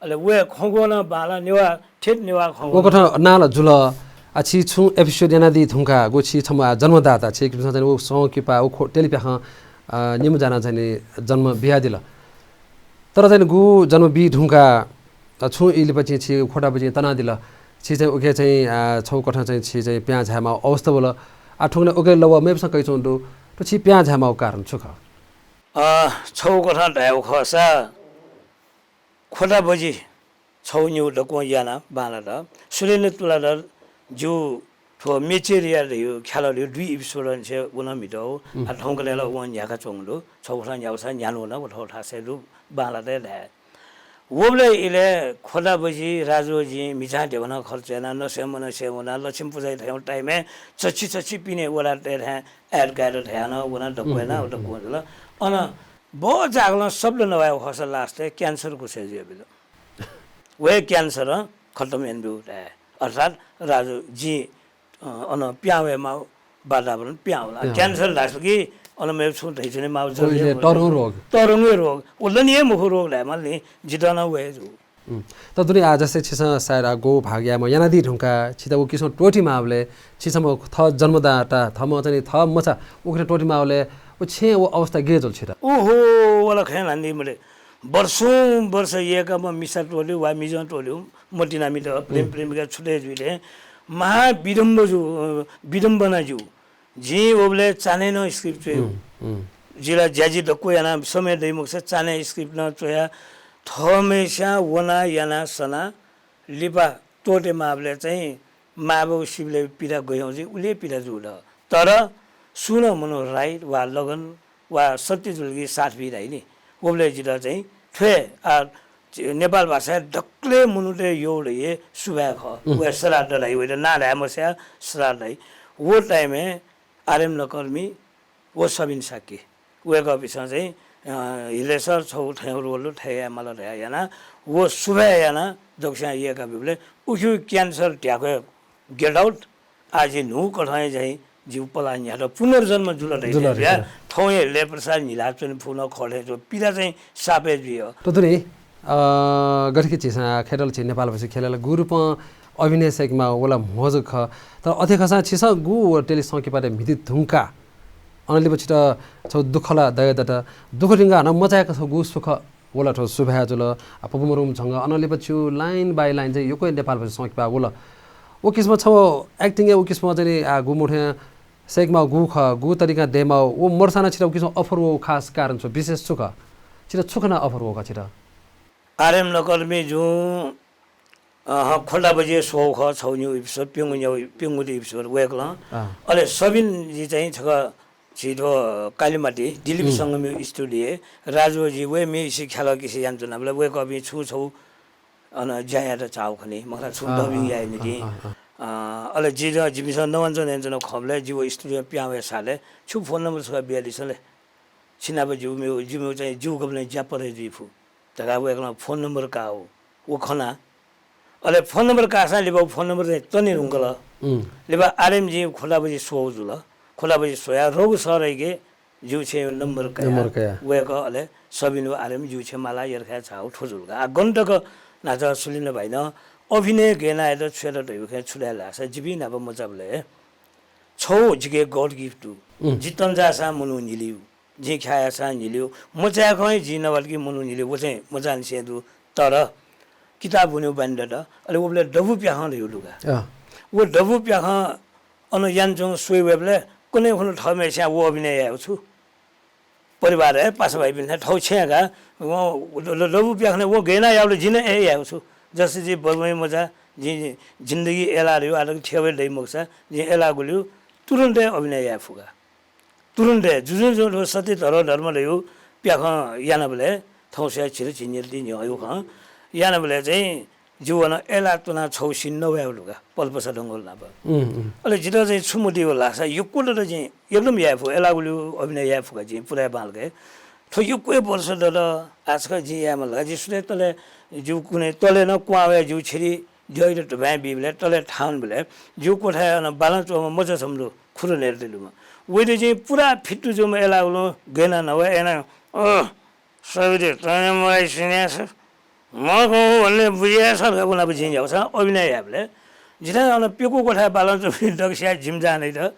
अले व खँग्वः नं बांला, नेवाः, ठेठ नेवाः खँग्वः। व कथं नां ला जुल। आ, छि छुं episode यानादी धुंकाः, गु छि छम्ह आ जन्मदाता, छिकपिन्सं चाहिँ व संकिपा, व ख्व-, tele प्याखं अ, निम्ह जानां चाहिँ नि जन्म बियादिल। तर चाहिँ नि गु जन्म बी धुंकाः, अ, छुं ई लिपा चाहिँ छि ख्वःताबजि तनादिल। छि चाहिँ उके चाहिँ, अ, छौ कथं चाहिँ छि चाहिँ पिहां झायेमाःगु अवस्था वल। आः थुकथं उके लवः मेपिसं कयाच्वंगु दु। थ्व छि पिहां झायेमाःगु कारण छु खः? अ, छौ कथं धायेगु खःसा ख्वःताबजि छौ निगू दक्वं याना बांलात। सुरेन्द्र तुलाधर ज्यू थ्व मेचेरिया धइगु ख्यालः धइगु दुई episode निसें व नं म्हितः। उम्। आः थौंकन्हय् ला वं न्ह्याकाच्वंगु दु। छौ कथं न्ह्याःगुसा न्ह्यानावन, व थ्व थासय् दु, बांलात हे धाये। वबलय् इलय् ख्वःताबजि, राजु व जिं म्हिचां ध्यबा नं खर्च याना, नसे मनसे वना, लक्ष्मी पुजाइ थ्यंगु time-य् चच्छि चच्छि पिने वडातय् थें ad कायेत धयाः नं वना, दक्व याना, उम्, उम्, दक्व जुल। अन बजाःगलं शब्द नवाये खःसा last-य् cancer गुसे जुयाबिल। व हे cancer-ं खतम यानाब्यू धाये। अर्थात् राजु जिं, अ, अन पिहां वयेमाःगु वातावरण पिहां वल। पिहां वल। Cancer धाःसा कि अन मेगु छुं धयाच्वनेमाःगु जरुरी हे मखु। तःधंगु रोग। तःधंगु हे रोग। व लनि हे मखु रोग धायेमाल नि, जितः नं व हे जू। उम्। तर दुने आः जस्तै छिसं सायद आः गु भाग यायेमाः यानादी धुंकाः छित व किसिमं त्वःतेमाःबलय् छिसं थः जन्मदाता, थःम्हं चाहिँ नि थः मचा उखें त्वःतेमाःबलय् व छेँय् व अवस्था गय् जुल छित? ओहो, व ला खँ ल्हानादी मते। वर्षौं वर्ष यय्काम्ह मिसा त्वःतेगु वा मिजं त्वःतेगु मतिनामित प्रेम, उम्, प्रेमिका छुतय् जुइ थें महाविडम्ब जू, अ, विडम्बना जू। जिं वबलय् चान्हय् नं script च्वयेगु। उम्, उम्। जि ला ज्याझी दक्व याना समय दइ मखुसा चान्हय् script नं च्वया। थःम्हेस्यां वना याना सना लिपा त्वःतेमाःबलय् चाहिँ मांबौ सिबलय् पिदा गय् जुइ, उलि हे पिदा जू द। तर सुं नं मनू right वा लगन वा सत्य जुल कि साथ बी धाइ नि। वबलय् जितः चाहिँ थ्व हे, आ, नेपाल भाषाय् दकलय् मनूतय् यःगु हे सुभाय् खः। उम्। व हे श्राद्ध धाइ, वइत नां धाये मस्याः श्राद्ध धाइ। व time-य् आर एम नकर्मी व सबिन शाक्य, वय्कःपिसं चाहिँ, अ, हिले सर, छौ थौंया role थथे यायेमाल धयाः यानाः व सुभाय् यानाः दक्वस्यां यय्का ब्यूबलय् उखुगु cancer ध्याख्वय् get out, आः जि न्हू कथं हे चाहिँ जिगु पलाः न्ह्यात, पुनर्जन्म जुल धइथें जुल जुया, धइथें। थौं हे लय्‌प्रसाद न्हिलाच्वने फु नं खः थें च्वं, पिदा चाहिँ सापय् जुइ। थ्व दुने, अ, गथे कि झीसं खय्‌तल झी नेपाल भाषा ख्यलय् ला गु रूपं अभिनय सय्‌केमाः व ला म्हो जक खः। तर अथे खःसां छिसं गु व टेली संकिपातय् म्हिते धुंकाः अनंलिपा छित छगू दुःख ला दये दत। दुःख धुंकाः हानं मचाय्‌क छगू सुख वल, थ्व सुभाय् जुल। आ, पपुमरुम झंगः अनंलिपा छिगु line by line चाहिँ यक्व हे नेपाल भाषा संकिपा वल। व किसिमं छगू acting-य् व किसिमं चाहिँ नि, आ, गु मथुं सय्‌केमाः गु खः, गु तरिकां दयेमाः, व मदुसां नं छित व किसिमं offer वःगु खास कारण छु, विशेष छु खः? छित छु खनाः offer वःगु खः छित? आर एम नकर्मी जुं, अ, हँ, ख्वल्टा बजे स्वःगु खः, छगू निगू episode, प्यंगू निगू, प्यंगू episode वय्‌कलं। अँ। अले सबिन जि चाहिँ छकः झी थ्व कालिमाटी, दिलीप उम्। संगमया studio-य् राजु जि वय् म्ये इसे ख्यालः किसे यानाच्वनाबलय् वय्‌कःपिं छुं छगू अन ज्या यायेत चाःगु खनी, मखुला छुं अँ, dubbing अँ, याये निंतिं। अँ, अँ, अँ। अँ, अले जि नं, जिमिसं नवानाच्वना यानाच्वनागु खःबलय् जि व studio-य् पिहां वये सालय् छु phone number छकः बियादिसँ ले। छिनाप जिगु मेगु, जिमिगु चाहिँ जिगु गबलें ज्या परे जुइ फु धकाः वय्‌कलं phone number काःगु व खना। अले phone number काःसां लिपा व phone number चाहिँ तने धुंकल। उम्। लिपा आर एम जिं ख्वल्टा बजे स्वःगु जुल। ख्वल्टा बजे स्वयाः रघु सरयाके जिगु छेँय् number कयाः number कयाः। वय्‌कः अले सबिन व आर एम जिगु छेँय् मालाः यर्खाय् झाःगु थ्व जुल का। आ, गन तक न्हाचः सुलिन भाइनं अभिनय गय् याना यात, छु यात धइगु खँय् छु धाये धाःसा जिपिं न्हापा मचाबलय् छगू जिके God gift दु। उम्। जि तंजाःसां मनू न्हिलिउ, जिं ख्याः याःसां न्हिलिउ, मचाय्‌कं हे जिं नवाल कि मनू न्हिलिउ, व चाहिँ मचांनिसें दु। तर किताब ब्वनेगु बानी दत, अले वबलय् दबू प्याखं धइगु दु का। अँ। व दबू प्याखं अन यानाच्वंगु स्वये वयेबलय् कन्हय् खुन्हु थःम्हेस्यां व अभिनय यायेगु छु। परिवार हे पासा भाइपिन्थाय् थःगु छेँय् का, वं द-, द-, दबू प्याखनय् वं गय् यानाः याःबलय् जिं नं अथे यायेगु छु। जस्तै जि बबुमय् मचा, जिं जिन्दगी अय्‌लाः धइगु आः तक थ्यंगु दइ मखुसा, जिं अय्‌लाःगुलिउ तुरुन्त हे अभिनय याये फु का। तुरुन्त हे जुजुं जुं थ्व सत्य धरोधर्म धइगु प्याखं यानाबलय् थौं स्वयाः झी ला झी न्ह्यःने न्ह्यः हइगु खँ यानाबलय् चाहिँ जि व नं अय्‌लाः त्वनाः छगू scene नवायेगु दु का, पलपसा दंगोल नाप। उम्, उम्। अले जितः चाहिँ छु मतिइ वल धाःसा यक्व दत जिं एकदम याये फु, अय्‌लाःगुलिउ अभिनय याये फु का जिं पुरा हे बांलाक हे। थ्व यक्व हे वर्ष दत, आः छकः जिं यायेमाल का। जि सुथय् तले जिगु कुने तले नं क्वहां वयाः जिगु छेँय् द्यःइत दुभाय् बीबलय् तले थाहां वनीबलय् जिगु क्वथाय् अन बालं च्वंम्ह मचा छम्ह दु, खुर न्हय्‌दँ दुम्ह। वइत जिं पुरा फित्तु जूम्ह अय्‌लाःगुलिं गय् यानाः नवाये यानाः, अ, सबिन, तँ हे मगाइ सिन्या छस। मखु भन्ने बुझिया छस धकाः व नाप जिं याःगु छकः अभिनय यायेबलय् जिथाय् अन प्यकू क्वथाय् बालं च्वंपिं दक्वसिया जिमि जहानयात,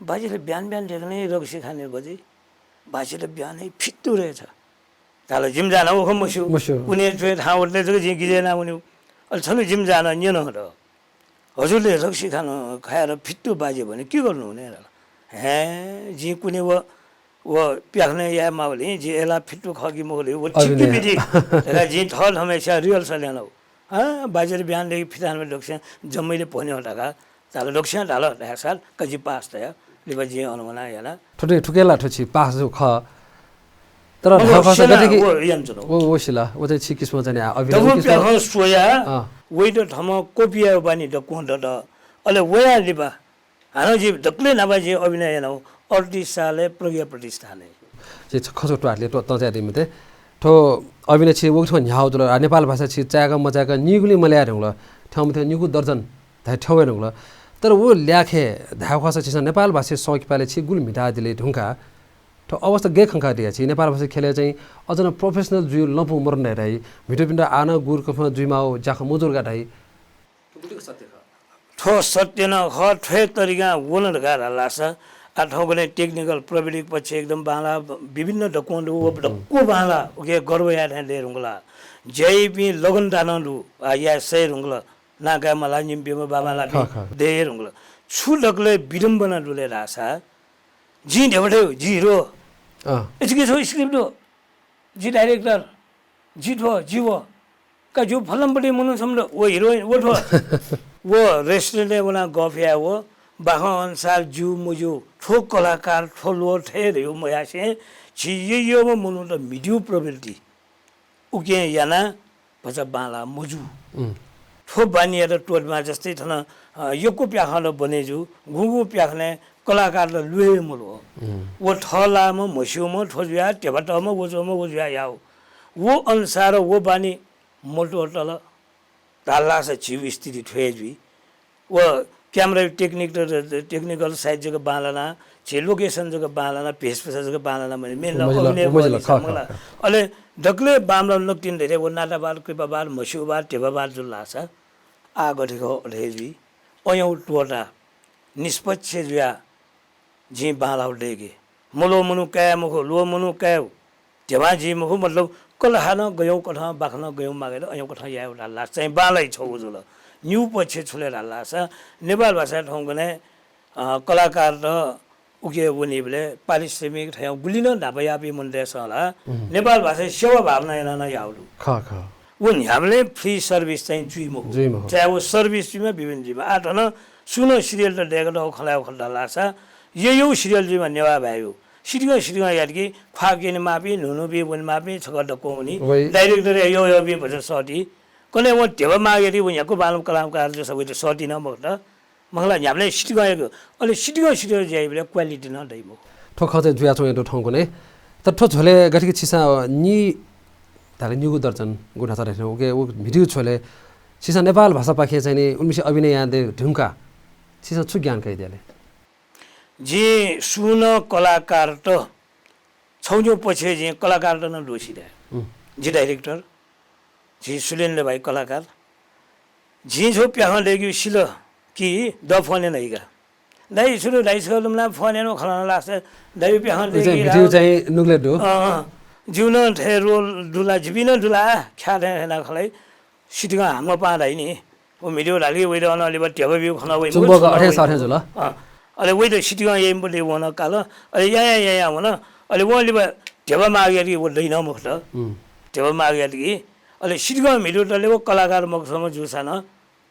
बाजी, थ्व बिहान बिहान देखने रक्सी खाने बजी। बाजेत बिहान हे फित्तु रहेछ। धाल, जिमि जाना व खँ मस्यू। मस्यू। कुने च्वय् थाहां वतले जक जिं गिजय् याना वनेगु। अले छन्हु जिमि जाना न्यन हत। हजुरले रक्सी खान खाएर फित्तु बाजे भने के गर्नुहुने धाल। हे, जिं कुने व, व प्याखनय् याये माःबलय् जिं अय्‌लाः फित्तु खः कि मखु ले, व अभिनय। चित्तपिति धकाः जिं थःथम्हस्यां rehearsal यानागु। अँ, बाजेत बिहान दय्‌के फित्तु हानं दक्वस्यां जम्मैले भन्यो धकाः धाल, दक्वस्यां धाल धाःसा का जि पास तया। लिपा जिं अन वना याना। थुके, थुके ला थ्व छि पास जू खः। तर मगर धाःसा सेना गथे कि व यानाच्वन। व, व सिला, व चाहिँ छि किसिमं चाहिँ आ, अभिनय दबू किसिमं प्याखं स्वया, अँ। वइत थम्हं copy यायेगु बानी दक्वं दत। अले वया लिपा हानं जि दकलय् न्हापा जिं अभिनय यानागु अड्तीस सालय् प्रज्ञा प्रतिष्ठानय्। जि छ-, खँ छगू त्वाःतले त्व-, तंचाय् दइमते। थ्व अभिनय छि वइथं न्ह्याः जुल, आ, नेपाल भाषा छि चाय्‌क मचाय्‌क निगुलिं मल्याये धुंकल, थ्यंमथ्यं निगू दर्जन धाइ थ्यंवये धुंकल। तर व ल्याखय् धायेगु खःसा छिसं नेपाल भाषाय् सः किपालय् छि गुलि म्हितादिले धुंकाः थ्व अवस्था गय् खंकादिया छि नेपाल भाषा ख्यलय् चाहिँ अझ नं professional जुइ लँपु मरुन धाइ धाइ, म्हितुपिन्त आः नं गुरुकथं जुइमाःगु ज्याखँ मजुल का धाइ। थ्व सत्य नं खः, थ्व हे तरिकां वन धकाः धाल धाःसा, आ, थौंकन्हय् technical प्रविधिक पक्ष एकदम बांला, विभिन्न दक्वं दु, व दक्व बांला, उके गर्व याये थें दये धुंकल। ज्या याइपिं लगनता नं दु, आ, याये सये धुंकल। नां काये माला, निम्ह प्यम्ह बांबांलापिं खः, खः। दये धुंकल। छु दकलय् विडम्बना दु ले धाःसा, जिं ध्यबा थ्यंगु, जि hero। अँ। इचिके छगू script दु। जि director, जि थ्व, जि व। का जि फलानापट्टि मनू छम्ह दु, व heroine, व थ्व। व restaurant-य् वनाः गफ याये व, बाखं अनुसार ज्यू मज्यू, थ्व कलाकार, थ्व ल्वहं थथे धयागु मयासें झी यःयःम्ह मनूत म्हितेगु प्रवृत्ति। उकिं यानाः भचा बांलाः मजू। उम्। थ्व बानीयात त्वःतेमाः। जस्तै थन, अ, यक्व प्याखं बने जू, गुगु प्याखनय् कलाकारत ल्वय् मल्वः। उम्। व थःलाःम्ह, म्हस्यूम्ह, थ्व जुयाः, ध्यबा तःम्ह, व जुयाः, व जुयाः याः। व अनुसार व बानी मत्वःतल धाल धाःसा झीगु स्थिति थ्व हे जुइ। व camera technique त, technical side जक बांलाना, झी location जक बांलाना, भेषभूषा जक बांलाना, मजिल, अभिनय मजिल, मजिल, खः, खः, मखुला। खः। अले दकलय् बांमलाः नकतिनि धैर्य व नातावाद, कृपावाद, म्हस्यूवाद, ध्यबावाद जुल धाःसा आः गथे खः अथे हे जुइ। अय्‌नं त्वःताः निष्पक्ष जुयाः जिं बांलाःगु दय्‌के। मल्वः मनू काये मखु, ल्वः मनू कायेगु। ध्यबां जुइ मखु, मतलब कलाः नं गय् कथं, बाखं नं गय् माःगु, अय् कथं यायेगु धाल धाःसा चाहिँ बांलाइ छगू जुल। निगू पक्ष छु ले धाल धाःसा नेपाल भाषाय् थौंकन्हय्, अ, कलाकारत उके वनीबलय् पारिश्रमिक थज्याःगु गुलि नं न्हापा याःपिं मनूतय्‌सं ला उम्। नेपाल भाषाय् सेवा भावना यानाः नं याःगु दु। खः, खः। व न्ह्याबलें free service चाहिँ जुइ मखु। जुइ मखु। चाहे व service जुइमा, विभिन्न जुइमा। आः थन सुं नं serial त दय्‌कातःगु खँ ल्हायेगु खँ धाल धाःसा यःयःगु serial जुइमा नेवाः भाय्‌यागु। सितिकं सितिकं यात कि ख्वाः क्यनेमाःपिं, न्हून्हूपिं वनेमाःपिं छकः दक्वं वनी। वइ। Director-या यःयःपिं भचा सःती। कन्हय् वं ध्यबा माःगु यात कि व न्ह्याक्व बांलाःम्ह कलाकारत सः वइत सःती नं मखुत। मखुला न्ह्याबलें सितिकं यात कि, अले सितिकं सितिकं ज्या याइबलय् quality नं दइ मखु। थ्व खँ चाहिँ जुयाच्वंगु दु थौंकन्हय्। तर थ्व झ्वलय् गथे कि छिसं नि धाल निगू दर्जन गु न्हाचः धाल थें, उके व म्हितेगु झ्वलय् छिसं नेपाल भाषापाखें चाहिँ नि उलिमछि अभिनय यानादये धुंकाः छिसं छु ज्ञान कयादिया ले? जिं सुं नं कलाकारत छगू निगू पक्षय् जिं कलाकारत नं दोषी धाये। उम्। जि director, जि सुलेन्द्र भाइ कलाकार। जिं छगू प्याखं दय्‌केगु सिल कि द phone याना हिका। दाइ, छु दु दाइ, छकः लुमना phone यानाः खँ ल्हाना धाःसा दाइयागु प्याखं उ चाहिँ दय्‌केगु भिडियो ला। चाहिँ नुगलय् दु। अँ, अँ। जिगु नं थथे role दु ला, जिपिं नं दु ला, ख्याः थें यानाः खँ ल्हाइ। सितिकं हाम्‍ह पाहां धाइ नि। व म्हितेगु धाल कि वइत अन लिपा ध्यबा बीगु खँ नं वइ। चुम्बक मखु, अथे वइ। सः थें जुल। अँ। अले वइत सितिकं याइम्‍ह पट्टि वं नं काल। अले यायां यायां वन। अले वं लिपा ध्यबा माःगु यात कि व दइ नं मखुत। उम्। ध्यबा माःगु यात कि। अले सितिकं म्हितेगु तले व कलाकार मखुम्ह जूसां नं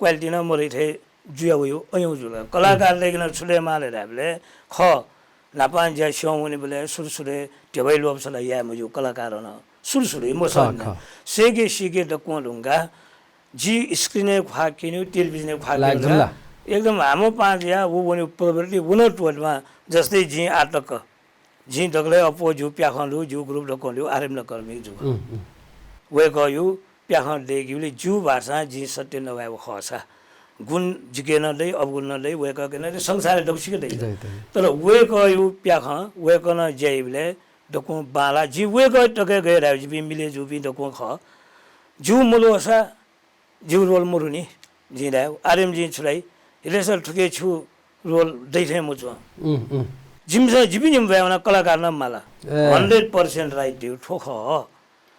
quality नं मदइ थें जुया वइ, अय्‌नं जुल। कलाकारतय्‌के नं छु दयेमाः ले धायेबलय् खः, न्हापां ज्या स्यं वनीबलय् सुरु सुरुइ ध्यबाइ ल्वःपु सल्लाह याये मज्यू कलाकारं नं। सुरु सुरुइ मसः खः, नि। खः। सय्‌के सीके दक्वं धुंकाः जि screen-य् ख्वाः क्यनेगु, television-य् ख्वाः लायक क्यनेगु जुल ला। एकदम हाम्‍ह पाहां जुयाः व वनेगु प्रवृत्ति व नं त्वःतेमाः। जस्तै जिं आः तक जिं दकलय् अप्‍वः जिगु प्याखं दु, जिगु group दक्वं दु, आर्यमला कर्मी जु। उम्, उम्। वय्‌कःयागु प्याखं दय्‌केबलय् जिगु भाषां जिं सत्य नवायेगु खःसा, गुण जिके नं दइ, अवगुण नं दइ, वय्‌कःके नं दइ, संसारय् दक्वसिके दइ। दइ, दइ। तर वय्‌कःयागु प्याखं वय्‌कलं ज्या याइबलय् दक्वं बांलाः। जिं वय्‌कः तक हे गय् धाये, जिपिं मिले जूपिं दक्वं खः। जिगु मल्वःसा जिगु role मदु नि, जिं धाये, आर्यम जिं छु धाइ, rehearsal थुके छु role दइ थें मच्वं। उम्, उम्। जिमिसं, जिपिं निम्ह ब्वाँय् वना कलाकार नं माला। ए। Hundred percent right धइगु थ्व खः।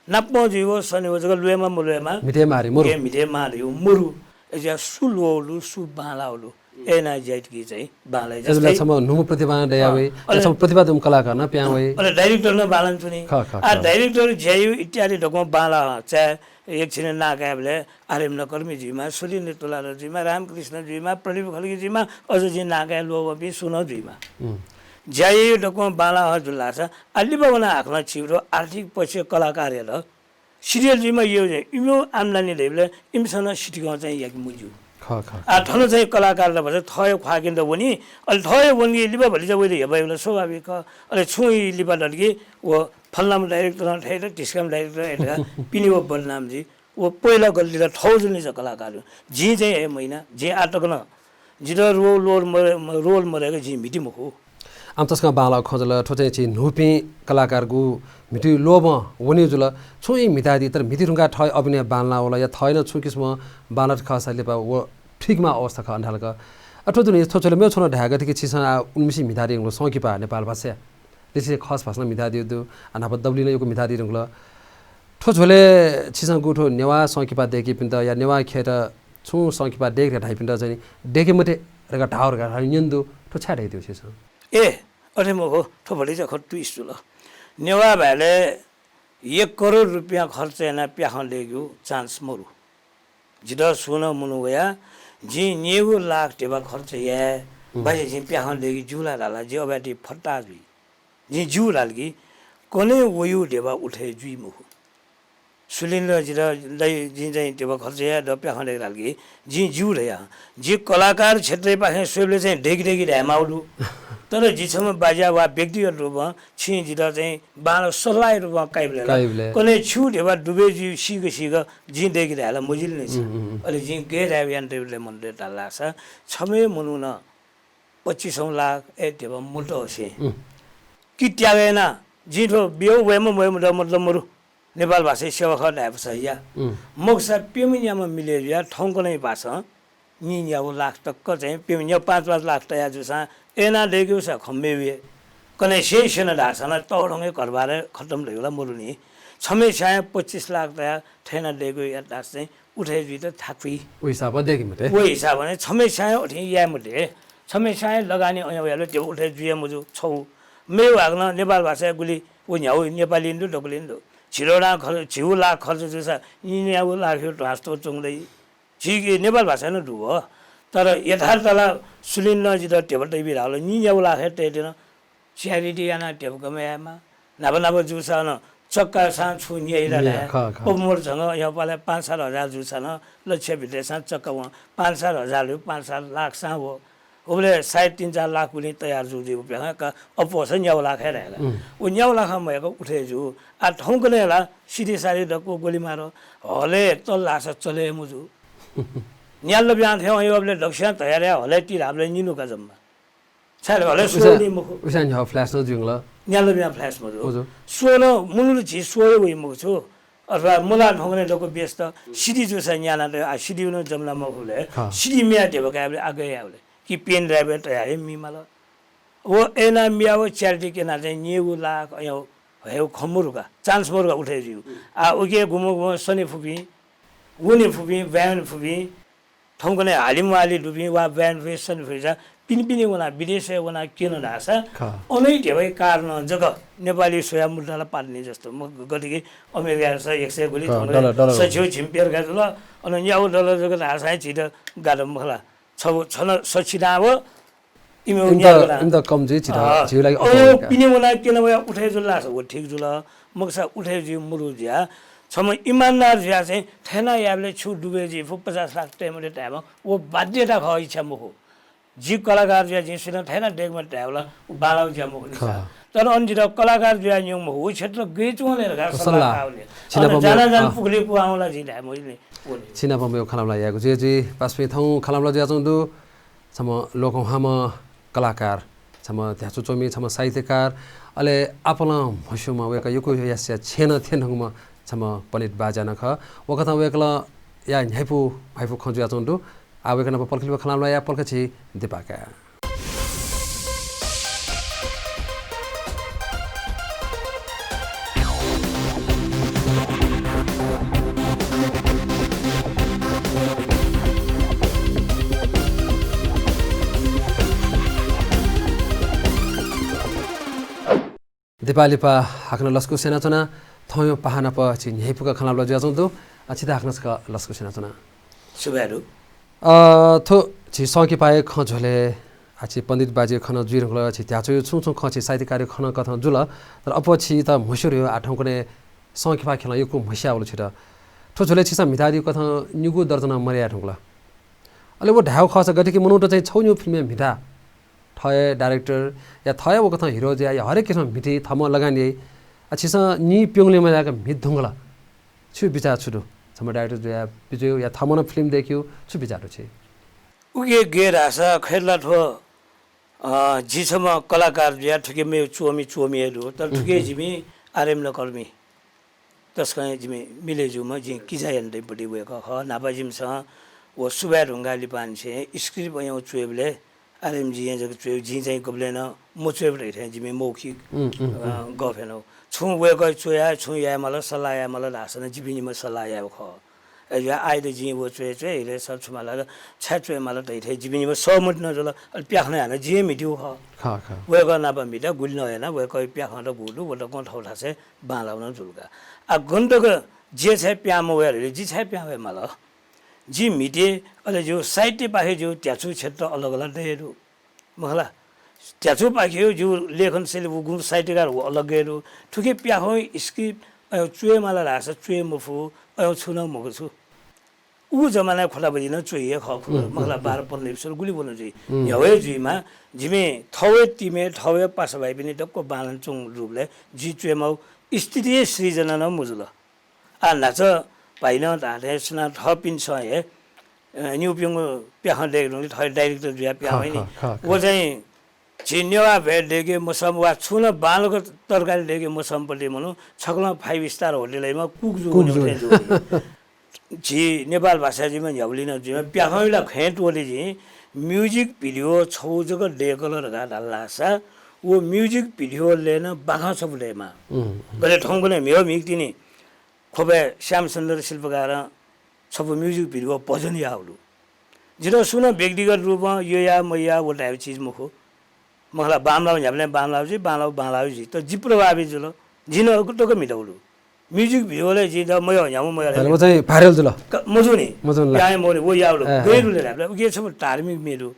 नापं जुइगु सनेगु जक ल्वयेमा मल्वयेमा। म्हिते माः धइगु मरु। ए, म्हिते माः धइगु मरु। अय्‌जुया सु ल्वःगु दु, सु बांलाःगु दु। अय्‌नं ज्या यात कि चाहिँ बांलाइ। अय्‌जुया जस्तै छम्ह न्हूम्ह प्रतिभा नं दया वइ। अँ। या छम्ह प्रतिभा दुम्ह कलाकार नं पिहां वइ। अले director नं बांलाना च्वनी। खः, खः, आ, खः। Director ज्यायु इत्यादि दक्वं बांलाः चाहे एकछिन नां कायेबलय् आर्यमना कर्मी जुइमा, सुरेन्द्र तुलाधर जुइमा, रामकृष्ण जुइमा, प्रदीप खड्गी जुइमा, अझ जिं नां काये ल्वःवंपिं सुं नं जुइमा। उम्। ज्या यायु दक्वं बांलाः जुल धाःसा, आ, लिपा वनाः हाकनं छिगु आर्थिक पक्ष कलाकारयात सिधे जुइमा यु, इमिगु आम्दानी दइबलय् इमिसं नं सितिकं चाहिँ याके मज्यू। खः, खः, आ, खः। थन चाहिँ कलाकारत भचा थःगु ख्वाः क्यनेत वनी, अले थःगु वंगु लिपा भतिचा वइबलय् हेपाइबलय् स्वाभाविक खः। अले छुं ई लिपा दत कि व फलानाम्ह director नं थथे, ढिस्काम्ह director नं थथे, पिने व बदनाम जुइ। व पहिला गल्ती ला थःगु जुल नि कलाकार। जिं चाहिँ हे महिना, जिं आः तक नं जितः role, role मरे-, role मदय्‌क जिं म्हिती मखु। आम तसकं बांलाःगु खँ जुल, थ्व चाहिँ झी न्हूपिं कलाकारगु म्हितुइ लोभं वने जुल। छुं ई म्हितादी, तर म्हिती धुंकाः थः अभिनय बांलाः वल या थः नं छुं किसिमं बांलात खःसा लिपा व ठीक माः अवस्था खः अन्धालक। अ, थ्व दुने थ्व झ्वलय् मेगु छुं नं धायेगु थें कि छिसं आः उलिमछि म्हितादी धुंकल संकिपा नेपाल भाषाय्। लिसे खस भाषां म्हितादी दु, आ, न्हापा दबुलिइ नं यक्व म्हितादी धुंकल। थ्व झ्वलय् छिसं गु थ्व नेवाः संकिपा दय्‌कीपिन्त या नेवाः ख्यःत छुं संकिपा दय्‌के धाइपिन्त चाहिँ दय्‌के मते धकाः धाः धकाः न्यने दु, थ्व छाय् धयादियु छिसं? ए, अथे मखु, थ्व भतिचा खँ twist जुल। नेवाः भाय्‌लय् एक करोड रुपियाँ खर्च यानाः प्याखं दय्‌केगु chance मरु। जितः सुं नं मनू वयाः जिं न्यय्‌गू लाख धिबा खर्च याये, उम्। बाज्या जिं प्याखं दय्‌के ज्यू ला धाल, जि अबलय् ति फत्ता जुइ। जिं ज्यू धाल कि कन्हय् वयु धिबा उठे जुइ मखु। सुरेन्द्रं जितः, दाइ, जिं चाहिँ धिबा खर्च याये, द प्याखं दय्‌के धाल कि जिं ज्यू धया। जि कलाकार क्षेत्रपाखें स्वयेबलय् चाहिँ दय्‌के दय्‌के धायेमाःगु दु। तर जि छम्ह बाज्या वा व्यक्तिगत रूपं छिं जितः चाहिँ बांलाः सल्लाहया रूपं काइबलय् ला, काइबलय्। कन्हय् छिगु धिबा डुबे जुइ सीक सीक जिं दय्‌के धाये ला मजिल नि सा। उम्, उम्, उम्। अले जिं गय् धायेगु यानातयागु दु धाल धाःसा, छम्ह मनुखं पच्चिसौं लाख ए धिबा मतसे उम्। कि त्याग यानाः जिं थ्व बियु वयेमा मवयेमा द मतलब मरु। नेपाल भाषाया सेवा खः धायेफुसा या। उम्। मखुसा प्यम्ह न्याम्ह मिले जुयाः थौंकन्हय् भासं नीन्यागू लाख तक चाहिँ प्यम्ह न्यागू पाँच पाँच लाख तया जूसां अय्‌नं दय्‌केगु सा खँ मयु हे। कन्हय् स्यने धाःसा नं तःधंगु घरबार खतम धइगु ला मदु नि। छम्ह छाय् पच्चिस लाख तयाः थथे यानाः दय्‌केगु यात धाःसा चाहिँ उठे जुइत थाकुइ। व हिसाबं दय्‌के मते। व हिसाबं छम्ह छाय् अथे याये मते। छम्ह छाय् लगानी अय्‌नं वयाबलय् धिबा उठे जुइ मजू छगू। मेगु हाकनं नेपाल भाषाया गुलि व न्ह्यागु नेपालीं दु, दकलय् दु। झिरो लाख खर्च, झिगू लाख खर्च जूसा नीन्यागू लाखया ध्वाँस त्वःतूगु दइ। झी नेपाल भाषाय् नं दु हो। तर यथार्थ ला सुरेन्द्रं जितः धिबा तयाबी धाल, नीन्यागू लाख हे तयेत्यन। Charity यानाः धिबा कमय् यायेमाः। न्हापा न्हापा जूसा नं चक्कासां छु न्याइ ला न्याइ, धाये। खः, खः। अबमर झंगः यःपालय् पाँच सात हजार जूसा नं लक्ष्य भित्रेसां चक्का वं। पाँच सात हजार ल्ह्यू, पाँच सात लाखसां व। उबलय् सायद तीन चार लाख गुलिं तयार जू जुइगु प्याखं का अप्वःसा न्यागू लाख हे धाये ला। उम्। व न्यागू लाखं मयाक उठे जू। आ थौंकन्हय् ला सिधि साधि दक्व ग्वलि मार। हलय् तल धाःसा चले हे मजू। न्याल्ल ब्यां थें वंगु अबलय् दक्वस्यां तयार याः हलय् ति धाःबलय् निन्हु का जम्मा। छाय् धाःसा हलय् उसा-, स्वः वनी मखु। उसा न्ह्यागु flash नं जुइगु ला। न्याल्ल ब्यां flash मजू। मजू। स्वः नं मनूत झी स्वः हे वइ मखु छु। अथवा मुला थौंकन्हय् दक्व व्यस्त, सिधि जूसा न्याना तया, आ सिधि नं जमना मखुबलय्, खः। सिधि मियाः धिबा कायेबलय् आग्रह यायेबलय् कि pen drive तयाः हे मीमाल। व अय्‌नं मियाः व charity क्यनाः चाहिँ नीगू लाख अय्‌नं हयेगु खँ मरु का, chance मरु का उठे जुइगु। आ उकी गुम्ह गुम्ह सने फुपिं, वने फुपिं, ब्वाँय् वने फुपिं, थौंकन्हय् हालिम्वाली दुपिं वा ब्वाँय् वने फुपिं सने फुपिं चा पिने पिने वनाः विदेशय् वनाः क्यन धाःसा, खः। अन हे धिबाया कारणं जक नेपाली स्वयाः मुद्दा ला पात नि जस्तो। म गथे कि अमेरिकाय् स एक सय गुलि खः, थौंकन्हय् dollar, dollar। सछि व झिम्प्यर्का जुल, अन न्यागू dollar जक धाःसा हे झीत गात मखु ला। छगू छन सछि दां व इमिगु इमित, न्यागू दां। इमित कम जुइ झीत, अँ, झीगु लागि अँ, अप्वः का। पिने वनाः क्यन वयाः उठे जुल धाःसा व ठीक जुल। मखुसा उठे जुइ मरु जुयाः छम्ह इमानदार जुयाः चाहिँ थथे यानाः यायेबलय् छु डुबे जुइ फु, पचास लाख तये मते धायेमा व बाध्यता खः, इच्छा मखु। जि कलाकार जुयाः जिं सुयां थथे यानाः दय्‌के मते धायेबलय् व बांलाःगु ज्या मखु नि खः। सा। तर अन जितः कलाकार जुयाः न्यंम्ह व क्षेत्र गय् च्वं ले धकाः सल्लाह सल्लाह। काः वने। छिनाप अन जाना मेगु, जाना अँ। पुखुलिइ पुहां वल जिं धाये मजिल नि। वने। छिनाप मेगु खँल्हाबल्हा यायेगु जुया जुइ। पासापिं, थौं खँल्हाबल्हा जुयाच्वंगु दु छम्ह लोकंह्वाःम्ह कलाकार, छम्ह ध्याचु च्वमि, छम्ह साहित्यकार, अले आपालं म्हस्यूम्ह, वय्‌कः यक्व यासेया छेँनं थ्यने धुंकूम्ह छम्ह पण्डित बाज्या नं खः। वकथं वय्‌कःया न्ह्याइपु म्हाइपु खँ जुयाच्वंगु दु। आः वय्‌कः नाप पलख लिपा खँल्हाबल्हा याये, पलख झी दिपाः काये। दिपाः लिपा हाकनं लसकुस यानाच्वना। थौंया पाहां नाप झी न्ह्यइपुक खँ ल्हाःबल्हा जुयाच्वंगु दु। अ, छित हाकनं छकः लसकुस यानाच्वना। सुभाय् दु। अ, थ्व झी संकिपाया खँ झ्वलय् आः झी पण्डित बाज्या खँ नं जुइ धुंकल, झी ध्याचुया छुं छुं खँ झी साहित्यकारया खँ नं कथं जुल। तर अप्वः छित म्हस्यू धयागु आः थौंकन्हय् संकिपा ख्यलं यक्व म्हस्यावल छित। थ्व झ्वलय् छिसं म्हितादीगु कथं निगू दर्जनं मदया धुंकल। अले व धायेगु खःसा गथे कि मनूत चाहिँ छगू निगू फिल्मय् म्हिता, थः हे director या थः हे व कथं hero जुया या हरेक किसिमं म्हिती, थःम्हं लगानी याइ। आः छिसं नीप्यंगुलिं मदयाक म्हित धुंकल। छिगु बिचाः छु दु? छम्ह director जुया बिज्यायु या थःम्हं नं फिल्म दय्‌क्यु, छु बिचाः दु छि? उकी गय् धाःसा खय् ला थ्व, अ, जि छम्ह कलाकार जुया थुकी मेगु च्वमि च्वमि हे दु, तर थुकी जिमि आर्यमना कर्मी। तसकं जिमि मिले जूम्ह जिं किजा यानादीम्ह वय्‌कः खः। न्हापा जिमिसं व सुभाय् धुंकाः लिपांनिसें script अय्‌नं च्वयेबलय् आर्यमजिं जक च्वयेगु, जिं चाहिँ गुबलें नं मच्वयेगु धइथें जिमि मौखिक, अ, गफ यानागु। छुं वय्‌कः च्वया, छुं याये माल, सल्लाह याये माल धाःसा नं जिपिं निम्ह सल्लाह यायेगु खः। अय्‌जुया आःयात जिं व च्वये च्वये, हिले सर छु माल, छाय् च्वये माल धइथें जिपिं निम्ह सहमति नं जुल। अले प्याखं हानं जिं हे म्हितीगु खः। खः, खः। वय्‌कः नाप म्हिता गुलि नं याना, वय्‌कःया प्याखं त गुगु दु, व दक्वं थःथासय् बांलाःगु नं जुल का। आः गन तक जिं छाय् पिहां मवये धइले, जि छाय् पिहां वये माल? जि म्हिते, अले जिगु साहित्यपाखे जिगु ध्याचु क्षेत्र अलग अलग दये दु। मखु ला? ध्याचुपाखे जिगु लेखन शैली, व गुम्ह साहित्यकार व अलग हे दु। थुकी प्याखं script अय्‌नं च्वये माल धाःसा च्वये मफु, अय्‌नं छुं नं मखु छु। उ जमानाय् खोटाबजी नं च्वइ हे खः खु। मखु ला, बाह्र पन्ध्र episode गुलि वन जुइ। न्ह्यः हे जुइमा, जिमि थःगु team-य्, थःगु पासा भाइपिनि दक्व बांलानाच्वंगु रूपले जिं च्वयेमाःगु स्थिति हे सृजना नं मजुल। आः न्हाचः भाइनं धाःथें सुनां थःपिन्सं हे, अ, निगू प्यंगू प्याखं दय्‌के धुंकल, थः हे director जुयाः पिहां वइ नि। खः, खः, खः। व चाहिँ झी नेवाः भाय् दय्‌के मसःम्ह वा छुं नं बांलाक तरकारी दय्‌के मसःम्ह पति मनू छकलं five star hotel-य् मा cook जूगु cook निगू जूगु। थें जूगु। झी नेपाल भाषाय् जुइमा, न्ह्याबलें नं जुइमा, प्याखंया ला खँय् त्वःते जिं, music video छगू जक दय्‌कल धकाः धाल धाःसा, व music video-लय् नं बाखं छपु दयेमाः। गथे थौंकन्हय् म्हिगः म्हिगः तिनि ख्वपय् श्यामसुन्दर शिल्पकारं छपु music video भजन याःगु दु। जितः सुं नं व्यक्तिगत रूपं यःया मयःया व धाइगु चिज मखु। मखु ला, बांमलाःगु न्ह्याबलें बांमलाःगु जुइ, बांलाःगु बांलाःगु जुइ। तर जि प्रभावित जुल। जिं नं उकी तक म्हितागु दु। Music video-लय् जिं द मयः न्ह्याम्ह मयः धाःसा व चाहिँ viral जुल। क-, मजू नि। मजू नि ला। प्यां हे मवः नि, व याःगु दु। ए, गय् दु ले धायेबलय् उकी छपु धार्मिक म्ये दु।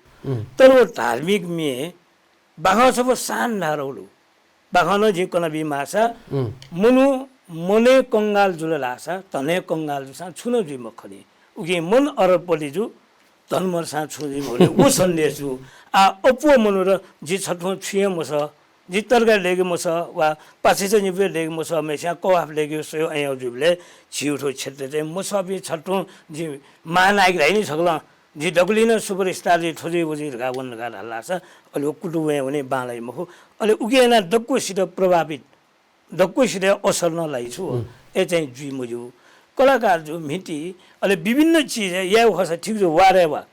तर व धार्मिक म्ये बाखं छपु शानदार दु। बाखं नं जिं कनाबी माःसा, मनू मनय् कंगाल जुल धाःसा, धनय् कंगाल जूसां छुं नं जुइ मखु नि। उकिं मन अरबपति जु, धन मदुसां छुं जुइ मखु नि। उ सन्देश जु। आः अप्वः मनूत जि छथुं छुं हे मसः, जि तरकारी दय्‌के मसः वा पाछिचा निपु दय्‌के मसःम्हेसिया कवाफ दय्‌के स्वयेगु अय्‌नं जुइबलय् झीगु थ्व क्षेत्रय् चाहिँ मसःपिं छथुं जि महानायक धाइ नि छकलं, जि दकलय् नं superstar जुइ, थ्व जुइ, व जुइ धकाः वन धकाः धाल धाःसा, अले व कुतुं वने बांलाइ मखु। अले उकी यानाः दक्वसित प्रभावित, दक्वसित असर नं लाइ छु। अय् चाहिँ जुइ मज्यू। कलाकार जु, म्हिती, अले विभिन्न चिज याये खःसा ठीक जु, वारे वा।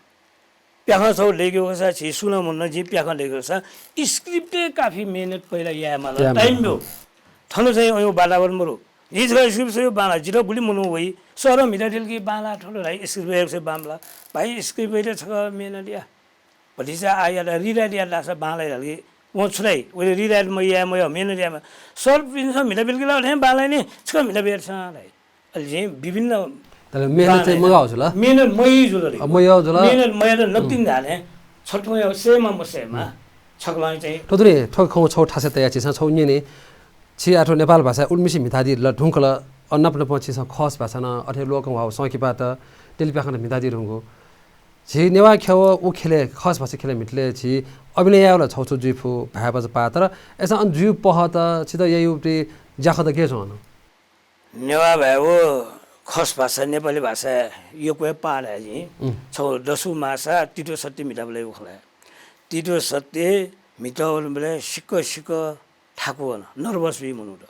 प्याखं छगू दय्‌के खःसा, झी सुं नं मदुनि, जिं प्याखं दय्‌के खःसा, script-य् काफी मेहनत पहिला याये माल, याये माल। Time दु। थन चाहिँ अय्‌नं वातावरण मरु। जिं छकः script स्वयेगु बांला, जितः गुलि मनू वइ, सरं म्हितादिल कि बांला थ्व धाइ, script वयेगु बांमला। भाइ, script वयेत छकः मेहनत या। भतिचा आः यात rewrite यात धाःसा बांलाइ धाल कि वं छु धाइ, वय्‌त rewrite मयाये मयः, मेहनत याये मयः। सरपिन्सं म्हिताबिल कि ला थें बांलाइ नि, छकः म्हिताबिल छं धाइ। अले जिं विभिन्न तर मेहनत चाहिँ बांलाइ मगाः जुल। मेहनत मयाः जुल रे। अ, मयाः जुल। मेहनत मयाः त नकतिनि धाःथें छथुं हे सयेमा मसयेमा। छकलं चाहिँ थ्व दुने, थ्व खँ छगू थासय् तयाः झीसं छगू न्यने। छि आः थ्व नेपाल भाषा उलिमछि म्हितादी ल धुंकल, अ, नाप नापं छिसं खस भाषां नं अथे लोकंह्वाःगु संकिपात, तेलिप्याखंत म्हितादी धुंकू। झी नेवाः ख्यः व उ ख्यलय्, खस भाषा ख्यलय् म्हितले झी अभिनय यायेगु ला छगू छगू जुइ फु, भाय्‌बाज्यापाः, तर अय्‌सां अन जुइगु पहःत छित याइगु ज्याखँत गय् च्वं अन? नेवाः भाय् व खस भाषा, नेपाली भाषाय् यक्व हे पाः धाये जिं। छगू दसु माःसा तितो सत्य म्हिताबलय् उ खलय्। तितो सत्य म्हिताबलय् सिक्क सिक्क थाकु वन, nervous बी मनूत।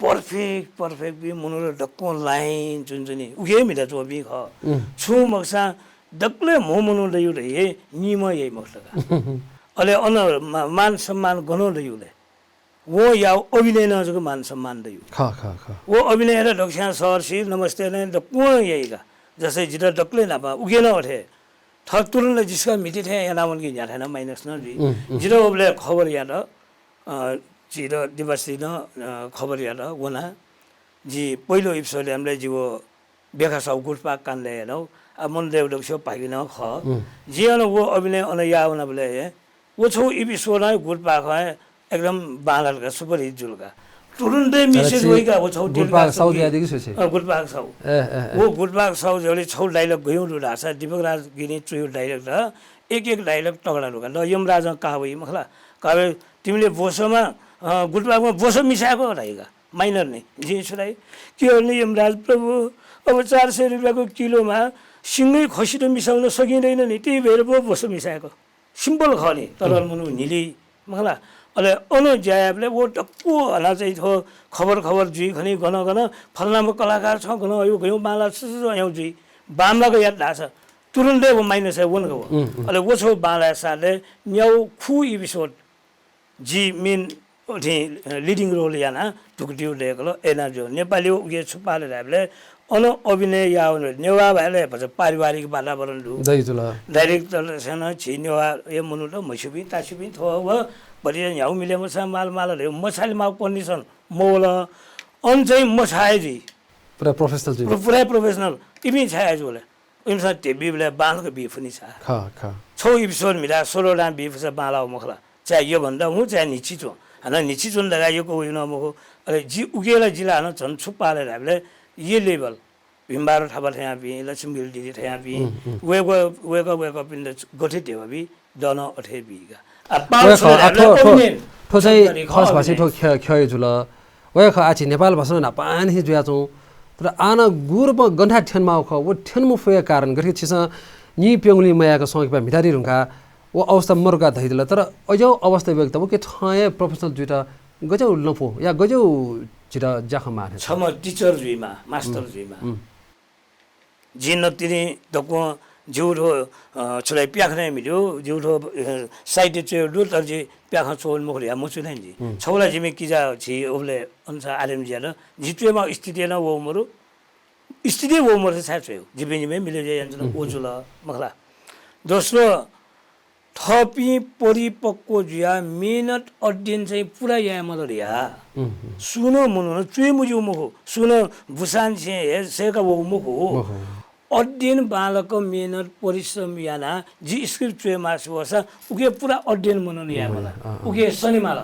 Perfect, perfect बी मनूत दक्वं line जुन जुनि, उकी हे म्हिताच्वंपिं खः। छुं मखुसां दकलय् म्हो मनू दयु धइ हे निम्ह याइ मखुत का। अले अन मा-, मान सम्मान गनं दयु ले? वं याउ अभिनय नं जक मान सम्मान दयु। खः, खः, खः। व अभिनय यात दक्वस्यां सहर्षि, नमस्ते नं दक्वं याइ का। जस्तै जितः दकलय् न्हापां उकी नं अथे। थः तुरुन्त जिसकं म्हिते थें यानावन कि न्ह्याथाय् नं minus नं जुइ। जितः उबलय् खबर यात, अ, झीत दिवसतिनं, अ, खबर यात, वना। जि पहिलो episode यानाबलय् जि व बेखा साहु गुटपाख काण्डय् यानागु। आ, मनूतय् दक्वसिबय् भागि नं खः। जिं अन व अभिनय अन याः वनाबलय् हे व छगू episode हे गुटपाखं हे एकदम बांलाल का, superhit जुल का। तुरुन्तै message वइ का व छगू गुटपाख telecast साहु जुइ। जुयादीगु छु छे? अ, गुटपाख साहु। ए, ए, ए। व गुटपाख साहु जुयाबलय् छगू dialogue गय् दु धाःसा दीपक राज गिरिं च्वयागु dialogue त एक एक dialogue तगडा दु का। ल यमराजं कहावइ मखु ला। कहावइ तिमीले ब्वसःमा, अ, गुटपाखमा ब्वसः मिसाय्क धाइ का। Minor नि, जिं छु धाइ? के हो नि यमराज प्रभु, अब चार सय रुपियाँको किलोमा सिंगै खसीत मिसाउन सकिँदैन नि, त्यही भएर व ब्वसः मिसाय्क। Simple खः नि, तर मनू न्हिली मखु ला। अले अन ज्या यायेबलय् व दक्व हानं चाहिँ थ्व खबर खबर जुइ खनी, गन गन फलानाम्ह कलाकार छ, गन अय् गय् बांला छु छु छु अय् जुइ। बांमलाक यात धाःसा तुरुन्तै व minus हे वन का व। अले व छगू बांलाया साथय् न्यागू खु episode जि main अथें leading role यानाः धुकुतिउ दय्कल। एना जो नेपाली व उके छु पाले धायेबलय् अन अभिनय याः वनाबलय् नेवाः भाय् ला भचा पारिवारिक वातावरण दु। दइ जुल। Director नं झी नेवाःया मनूत म्हस्यूपिं तास्यूपिं थ्व व भतिचा न्ह्यागु मिले मछाः माल माल धयागु मछाले माःगु condition मवल। अन चाहिँ मछाः हे जुइ। पुरा professional जुइ। पुरा, पुरा professional। इपिं छाय् जुल? इमिसं ध्यबा बीबलय् बांलाक बी फुनि सा। खः, खः। छगू episode म्हिता सोह्र दां बी फुसा बांलाः मखु ला। चाहे यो भन्दा हुँ, चाहे न्हिच्छि च्वं। हानं न्हिच्छि च्वन धकाः यक्व वइ नं मखु। अले जि उके ला जि ला हानं झन छु पाले धायेबलय् ये level। भिमबहादुर थापा थज्याःपिं, लक्ष्मी गिरी दिदी थज्याःपिं, वय्कः, वय्कः, वय्कःपिन्त गथे ध्यबा बी, दनं अथे बी का। आ, पाव वय्कः, छु आ, धायेबलय् थ्व, थ्व, अभिनय थ्व चाहिँ खस भाषाय् थ्व ख्यः, ख्यःया जुल। वय्कः आः झी नेपाल भाषां न्हापांनिसें जुयाच्वं। तर आः नं गुगु रूपं गन थाय् थ्यनेमाःगु खः, व थ्यने मफुया कारण गथे छिसं नीप्यंगुलिं मयाक संकिपा म्हितादी धुंकाः व अवस्था मदुका धयादिल। तर अज्याःगु अवस्था व्यक्त व के थें हे professional जुइत गज्याःगु लँपु या गज्याःगु झीत ज्याखँ माः थें। छम्ह teacher जुइमाः, master जुइमाः। जिं नकतिनि दक्वं जिगु थ्व, अ, छु धाइ प्याखनय् म्हितेगु, जिगु थ्व, अ, साहित्य च्वयेगु दु, तर जि प्याखं च्वने मखु धयाः मच्वने नि जि। छगू ला जिमि किजा झी उबलय् अनुसार आर्यन जुयात, जि च्वयेमाःगु स्थितिइ नं वःगु मदु। स्थितिइ वःगु मदु छाय् च्वयेगु। जिपिं जिमि मिले जुया यानाच्वन, व जुल, मखु ला। दोस्रो, थःपिं परिपक्व जुयाः मेहनत अध्ययन चाहिँ पुरा याये माल धयाः। सुं नं मनूनं च्वये मज्यू मखु, सुं नं बुसांनिसें हे सय्का वःगु मखु। अध्ययन बांलाक मेहनत परिश्रम यानाः जि script च्वये माःसा वःसा उके पुरा अध्ययन मनूनं याये माल। उके सने माल।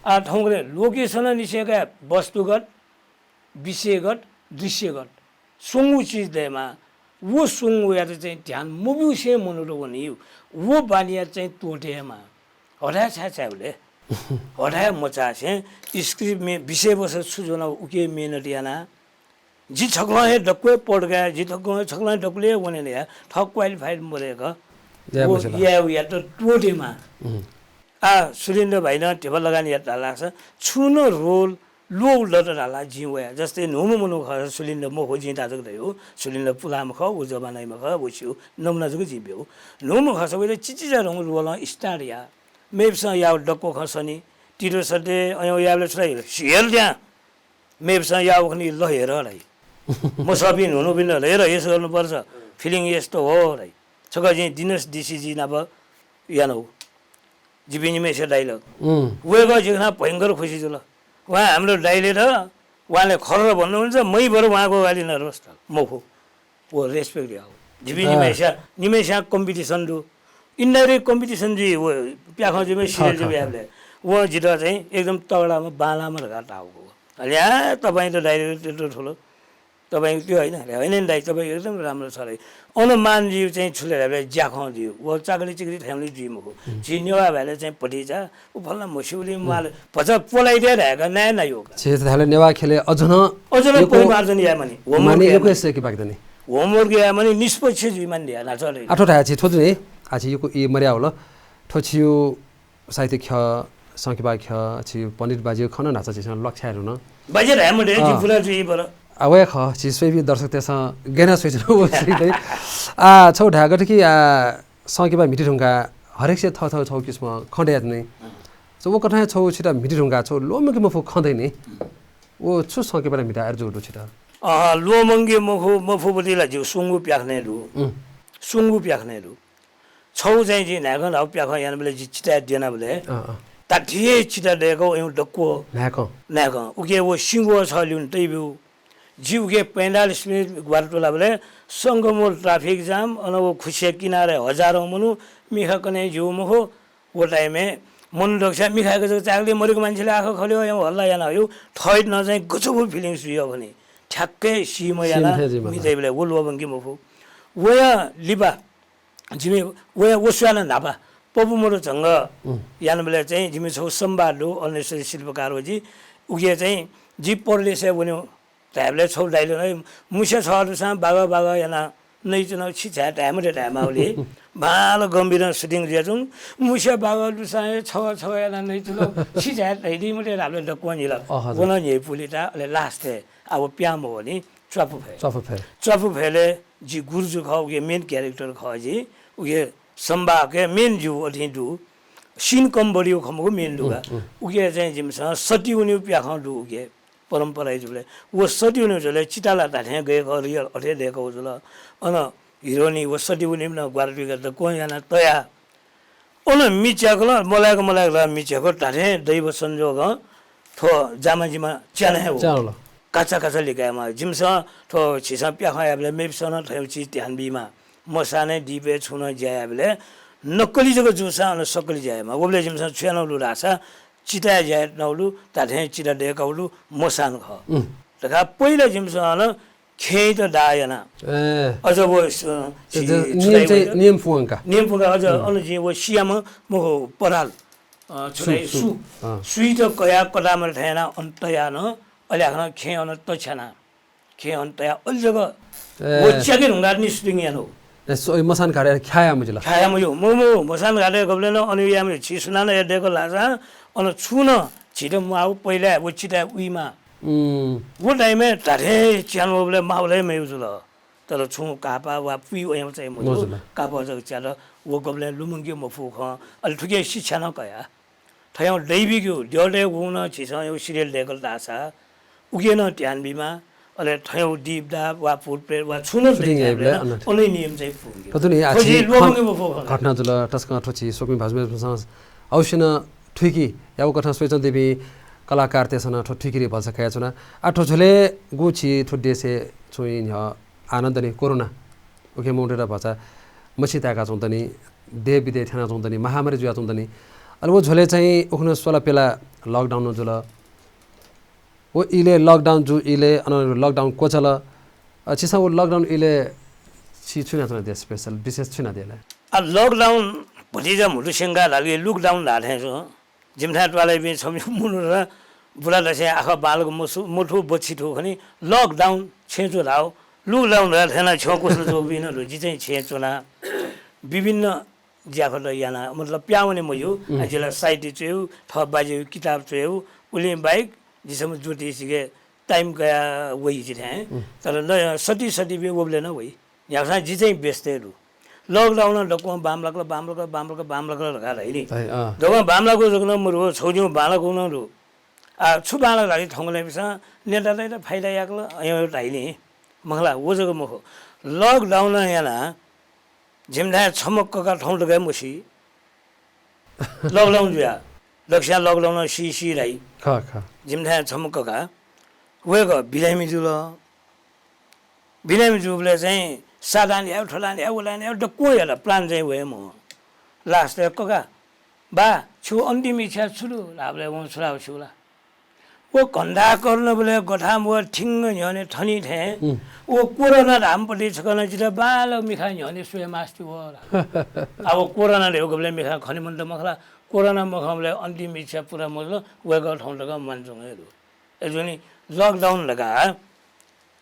आ, थौंकन्हय् location निसें का वस्तुगत, विषयगत, दृश्यगत स्वंगू चिज दयेमाः। व स्वंगूयात चाहिँ ध्यान मब्यूसें मनूत वनी। व बानीयात चाहिँ त्वःते हे माः। हथाय् छाय् चाय् बले? हथाय् मचासें script मे विषयवस्तु छु ज्वना उके मेहनत यानाः जि छकलं हे दक्व हे पढ्काये, जि छकलं हे दक्वले हे वने धयाः थः qualified मदय्क याये व मसिल। यायेगुयात त्वःते माः। आ, सुलिन्द भाइनं ध्यबा लगानी यात धाःसा छुं नं role ल्वःगु दत धाःसा जिं वया। जस्तै न्हूम्ह मनू खःसा सुलिन्द मखु, जिं ताजक धयागु, सुलिन्द पुलांम्ह खः, व जमानायाम्ह खः, व स्यू, नमुना जक जिं ब्यूगु। न्हूम्ह खःसा वयात चिचिचाधंगु role नं start या। मेपिसं याःगु दक्व खँ सनी, तितो सत्य, अय् यायेबलय् छु धाइ, हेर त्यां। मेपिसं याःगु खनी ल हेर धाइ। मसःपिं न्हून्हूपिन्त ल हेर, यस गर्नुपर्छ, feeling यस्तो हो धाइ। छकः जिं दिनेश DCजी नाप यानागु। जिपिं निम्हय्सिया dialogue। वय्कः जिं खनाः भयंकर खुसी जुल। वहाँ हाम्रो dialogue, वहाँले खर्र भन्नुहुन्छ, मै भर वहाँको गाली नरोस्। मखु, व respect याःगु। जिपिं निम्हय्सिया, निम्हय्सिया competition दु। Indirect competition जुइ, व प्याखं जुइमा serial जुइमा याबलय्। वं जितः चाहिँ एकदम तगडाम्ह बांलाम्ह धकाः ताःगु। अले आ, तपाईँ त dialogue त्यत्रो ठुलो। तपाईँ त्यो होइन, अरे होइन नि दाइ, तपाईँ एकदम राम्रो छ रे। अन मान ज्यू चाहिँ छु ले धाःबलय् ज्याखँ ज्यू। व चाकरी चिकरी थ्याउँलि जुइ मखु। झी नेवाः भाय्‌ले चाहिँ भतिचा, उ फलाना म्हस्यूलिं माल, भचा पोलाइदिया धाय्‌का नाय् नाय् हो का। झी धाय्‌बलय् नेवाः ख्यलय् अझ नं अझ नं यक्व परिमार्जन याये मानि। Homework माने याये यक्व मानि। यसे कि बाकी दनि। Homework याये मानि, निष्पक्ष जुइ मानि ध्यान छ रे। आठो धाये झी थ्व जुने, आ झी यक्व ई मर्या होल। थ्व छियु साहित्य ख्यः, संकिपा ख्यः, छि पण्डित बाज्यु खन न्हाचा झीसं लक्ष्य याये धुन। बाज्यु धाये मते, अँ। झी पुरा जुइ बर। आ, वया खः, झी स्वइपिं दर्शकतय्‌सं गय् याना स्वइच्वन व सिक दइ। आ, छौ धाये गथे कि, आ, संकिपा म्हिते धुंकाः हरेकसे थःथः छौ किसिमं खँ दयाच्वनी। अँ। च व कथं छौ छित म्हिते धुंकाः छौ ल्वःमंके मफु खँ दइ नि। अँ। व छु संकिपा म्हिता आर जूगु दु छित? अँ, ल्वःमंके मखु, मफु बति ला जिगु स्वंगू प्याखनय् दु। अँ। स्वंगू प्याखनय् दु। छौ चाहिँ जिं न्हाय्‌कं धाउ प्याखं यानाबलय् जि चिताय् द्यनाबलय् अँ, अँ। ताथि हे चिता दय्‌कः वयां दक्व न्हाय्‌कं। न्हाय्‌कं। उके व सिंगो छ ल्यूने तइब्यू। जि उके पैंतालिस मिनेट ग्वारा त्वलाबलय् संगमोल traffic jam, अन व खुसिया किनारय् हजारौं मनू, मिखा कन्हय् ज्यू मखु। व time-य् मनू दक्वसिया मिखाय्‌क जक चाय्‌कले मदुगु मान्छेले आखः खल्यो वयां हल्ला याना हयु। थःत नं चाहिँ गजब feelings जुइ खनी। ठ्याक्कै सीम्ह याना सीम्ह जुइमा। मितय्‌बलय् व ल्वःमंके मफु। वया लिपा जिमि वया व स्वयां नं न्हापा पपुमरु झंगः उम्। यानाबलय् चाहिँ जिमि छगू संवाद दु, अनेश्वरी शिल्पकार वजी। उके चाहिँ जि परदेशय् वनेगु धायेबलय् छगू dialogue, मुस्या छगः दुसां बागः बागः यानाः नइच्वनागु छि झाये धाये मते धायेमाःगुलिं बांलाक गम्भीरं shooting जुयाच्वंगु। मुस्या बागः दुसां हे छगः छगः यानाः नइच्वनागु छि झाये धाइदी मते धाःबलय् दक्वं न्हिल। अँ, हजुर। व नं न्ह्यइपुलिता, अले last-य् आः व प्यां मवःनि, च्वापु फय्। च्वापु फय्। च्वापु फय्‌लय् जि गुरुजु खः, उके main character खः जि। उके संवाहकया main ज्यू अथें दु। Scene कम बढीगु खः मखु, main दुगु। उम्, उम्। उके चाहिँ जिमिसं सती वनेगु प्याखं दु उके। परम्परा जुबलय् व सती वनेगु जुलय् चिता ला धात्थें गय्‌कः real अथे दय्‌कः जुल। अन हिरोनी व सती वनेगु नं ग्वारा तुइकाः दक्वं यानाः तया। अन मि च्याकल, मलाय्‌क मलाय्‌क ला मि च्याकल, धात्थें दैव संजोगं थ्व जामा जिमा च्याना हे वल। च्याल। काचा काचा लिकायेमाः। जिमिसं थ्व झीसं प्याखं यायेबलय् मेपिसं नं थ्व चिज ध्यान बीमाः। मसानय् दीपय् छुं नं ज्या यायेबलय् नक्कली जक जूसां अन सक्कली ज्या यायेमाः। वबलय् जिमिसं छु यानागु दु धाःसा चिताय् ज्या यानागु दु, धात्थें चिता दय्‌कागु दु, मसान खः। उम्। धकाः पहिला जिमिसं अन खेँयात दाः याना। ए। अझ व, अ, ए, छि ज-, छुटाइ नियम चाहिँ, वइगु। नियम पुंका। नियम पुंका, अझ उम्। अन जिं व सियाम्ह मखु पराल, अ, सु, छुटाइ सु। सु। अँ। सुइत कयाः कदामर थय् यानाः अन तयाः नं, अले आखनं खेँ अन तछ्याना। खेँ अन तयाः अले जक ए। व च्याके धुंकाः नि shooting यानागु। ए, सो, मसान घाटय् ख्याया मजिल। ख्याया मजिल। मो, मो, मसान घाटय् गबलें नं अन याये मजिल। छि सुनानं या दय्‌कल धाःसां अन छुं नं झीत म्वाःगु पहिला व चिताय् उइमाः। उम्। व time-य् धात्थें च्यान वबलय् माःबलय् मयु जुल। तर छुं कापा वा पुइ वयां चाहिँ मजू। मजू ला। कापा जक च्यात, व गबलें लुमंके मफु खँ। अले थुके शिक्षा नं कया। थय्‌गु दैविक द्यःतय् वंगु नं झीसं यु serial दय्‌कल धाःसा उके नं ध्यान बीमाः। अले थय्‌गु दीप दाप वा भूत प्रेत वा छुं नं shooting दय्‌कल याइबलय् धाःसा अन अनय् नियम चाहिँ पुंके। कतुनि आ, थ्व छि झी ल्वःमंके मफु खँ। घटना जुल, तसकं थ्व छि स्वकुमि भाजु मय्‌जुपिन्सं अवश्य नं थुइकी याःगु कथं स्वयाच्वनादीपिं कलाकारतय्‌सं नं थ्व थुइकेगु भलसा कयाच्वना। आ, थ्व झ्वलय् गु छि थ्व देशय् छुं न्ह्यः आनन्द नि कोरोना। उखे मनूतय्‌त भचा मछि ताय्‌का च्वंतनि, देय् बिदेय् थ्याना च्वंतनि, महामारी जुया च्वंतनि। अले व झ्वलय् चाहिँ उखुन्हु स्वला प्यला lockdown जुल। व इलय् lockdown जू इलय् अन lockdown क्वचाल। अ, छिसं व lockdown इलय् छि छु यानाच्वनादिया special, विशेष छु यानादिया ला? आ, lockdown भतिचा म्हुतु स्यंकाः धाल कि lockdown धाःथें च्वं। जिमिथाय् त्वालय्‌पिं छम्ह मनू ला बुरा दसें आखः बांलाक मसु, मथू बच्छि थू खनी, lockdown छेँय् च्वँ धाः। Lockdown धाःथें नं छ्यं क्वसलं च्वंपिं नं दु। जि चाहिँ छेँय् च्वना विभिन्न ज्याखँत याना, मतलब प्याहां वने मज्यू। उम्। आ, जि ला साहित्य च्वयेगु, थः बाज्यागु किताब च्वयेगु, उलिं बाहेक जि छम्ह ज्योतिषीके time कयाः वइ जि थें। उम्। तर न, सति सतिपिं वबलय् नं वइ। न्ह्याःसां जि चाहिँ व्यस्त हे दु। Lockdown-ं दक्वं बांमलाकल, बांमलाकल, बांमलाकल, बांमलाकल धकाः धाइ नि। धाइ, अँ। दक्वं बांमलाकल जक नं मरु, छगू ज्यू बांलाकूगु नं दु। आ, छु बांलाक धाइ थौंकन्हय्‌पिन्सं नेतातय्‌त फाइदा याकल, अय्‌नं धाइ नि। मखु ला, व जक मखु। Lockdown-ं यानाः जिमिथाय् छम्ह कका थौं तक हे मसी। Lockdown जुयाः। दक्वस्यां lockdown-ं सी सी धाइ। खः, खः। जिमिथाय् छम्ह कका, वय्‌कः बिरामी जुल। बिरामी जूबलय् चाहिँ सा दान याये, थ्व दान याये, व दान याये, दक्वं यात, plan चाहिँ वये मवं। Last-य् कका, बा, छिगु अन्तिम इच्छा छु दु? धाःबलय् वं छु धाःगु छिगु ला? व घण्टाकर्णबलय् गथां व ठिङ्ग न्ह्यःने थनी थें, उम्। व कोरोना धाःम्ह पति छकः नं जितः बांलाक मिखां न्ह्यःने स्वये मास्ति वः ला। आ, व कोरोना धयागु गबलय् मिखां खने मन्त मखु ला, कोरोना मखंबलय् अन्तिम इच्छा पूरा मजुल, वय्‌कः थौं तक म्वानाच्वंगु हे दु। अय्‌जूगुलिं lockdown धकाः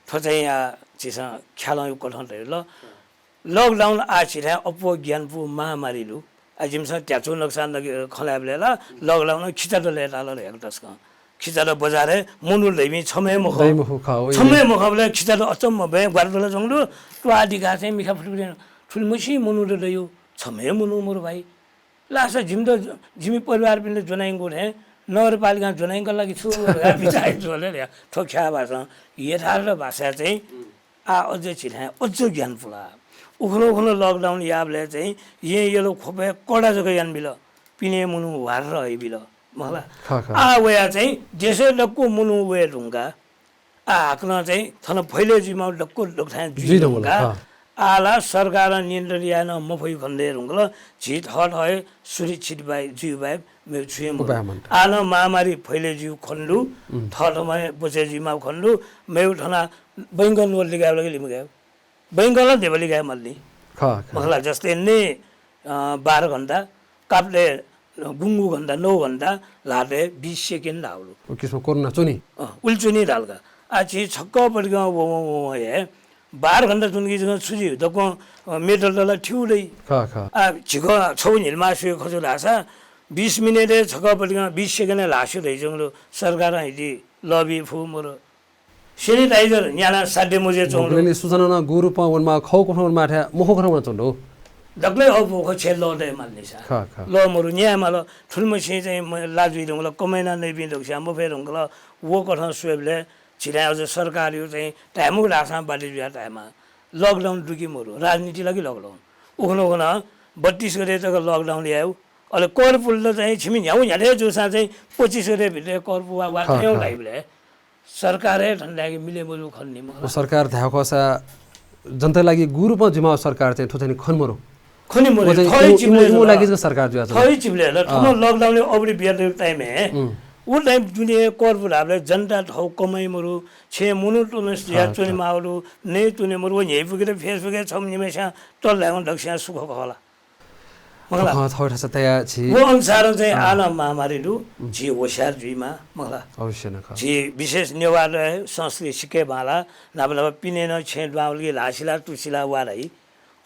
थ्व चाहिँ, आ, झीसं ख्यालंयागु कथं धयागु ल। Lockdown आः झीथाय् अप्वः ग्यानापु महामारी दु। आ, जिमिसं ध्याचु नक्सा नके खँ ल्हायेबलय् ला lockdown-ं खिचात लय्‌ताल धयागु तसकं। खिचात बजारय् मनू दइपिं छम्ह हे मखु। दइ मखु खः, उइ छम्ह हे मखुबलय् खिचात अचम्म बँय् ग्वारातुला च्वंगु दु। त्वाःदिकाः चाहिँ मिखा फुतुफुत थुलिमछि मनूत दइ, छम्ह हे मनू मरु भाइ। लासा जिमित, जिमि परिवारपिन्त ज्वनायंगु थें नगरपालिकां ज्वनायंकल ला कि छु धकाः बिचाः यानाच्वंगु दु। थ्व ख्याः भासं यथार्थ भासय् चाहिँ आः अझ झीथाय् अझ ग्यानापुला। उखुन्हु उखुन्हु lockdown याःबलय् चाहिँ येँ यल ख्वपय् कडा जक यानाबिल। पिने मनू ह्वार्र हइबिल। मखु ला। खः, खः। आः वयाः चाहिँ देशय् दक्व मनू वये धुंकाः आः हाकनं चाहिँ थन फैले जुइमाः दक्व दक्वथाय् जुइ जुइ धुंकल, धुंकाः खः। आः ला सरकारं नियन्त्रण याये नं मफइ खनेदये धुंकल। झी थःथः हे सुरक्षित बाहेक, जुइ बाहेक मेगु छुं हे मदु। उपाय मन्त। आः नं महामारी फैले जुइगु खने दु, उम्। थःथम्हं हे बचय् जुइमाःगु खने दु, मेगु थन बैंकं नोट लिकायेबलय् लिमगायेगु। बैंकं ला धिबा लिकाये माल नि। खः, खः। मखु ला, जस्तै नि, अ, बाह्र घण्टा, कापतय् गुंगू घण्टा, नौ घण्टा, ल्हातय् बीस सेकेन्ड धाःगु दु। उ किसिमं कोरोना च्वनी। अँ, उलि च्वनी धाल का। आः झी छक्क पतिकं वं, वं, वं हे बाह्र घण्टा च्वंगु जक छु जुइ? दक्वं, अ, मेटल त ला थ्यू दइ। खः, खः। आः झीगु छगू न्हिलिमाः स्वये खँ छु धाःसा बीस मिनेटय् छक्क पतिकं बीस सेकेन्डय् ल्हाः स्वये धइच्वंगु दु। सरकारं इति लः बी फु मरु। सेनिटाइजर न्यानाः साध्य मजुयाच्वंगु दु। गुलिं सूचना नं गुगु रूपं वनेमाः, खःगु कथं वनेमाः थें मखु कथं वनाच्वंगु दु। दकलय् अःपु खः, छेँ लः दयेमाल निसा। खः, खः। लः मरु, न्यायेमाल। थुलिमछि चाहिँ म-, ला जुइ धुंकल, कमाइ याना नइपिं दक्वसिया मफये धुंकल। व कथं स्वयेबलय् झीथाय् अझ सरकारया चाहिँ धायेमाःगु धाःसां बाध्य जुयाः धायेमाः। लकडाउन दु कि मरु, राजनीति ला कि लकडाउन? उखुन्हु उखुन्हु बत्तीस गते तक लकडाउन यायेगु। अले कर पुलेत चाहिँ छिमि न्ह्यागु न्ह्याथें जूसां चाहिँ पच्चिस गते भित्र कर पुवा वा खः, थें खः। धाइबलय् सरकारं थन धायेगु मिले मजू खने नि मखु ला। व सरकार धायेगु खःसा जनताया लागि गुगु रूपं जुइमाःगु सरकार चाहिँ थ्व चाहिँ नि खने मरु। खने मरु। व चाहिँ थः हे इमु-, चिबलय् इमु-, इमु जक। लागि जक सरकार जुयाच्वन। थः हे चिबलय् ला। अँ। थःम्हं लकडाउनय् अबुरी बियातःगु टाइमय्, उम्। व टाइम दुने कर पुलाबलय् जनता थःगु कमाइ मरु, छेँ मनू त्वने जुयाः खः, च्वने खः। माःगु दु, नये त्वने मरु, व न्ह्यइपुके त Facebook-य् छम्ह निम्हस्यां तल धायेवं दक्वसियां सुख खः ला। मखु ला। खः, थःगु थासय् तयाः झी व अनुसारं चाहिँ अँ। आः नं महामारी दु, उम्। झी होशियार जुइमाः, मखु ला। अवश्य नं खः। झी विशेष नेवाःत हे संस्कृति सिक्के बांलाः, न्हापा न्हापा पिने नं छेँ दुहां वल कि ल्हाः सिलाः तुं सिलाः वा धाइ।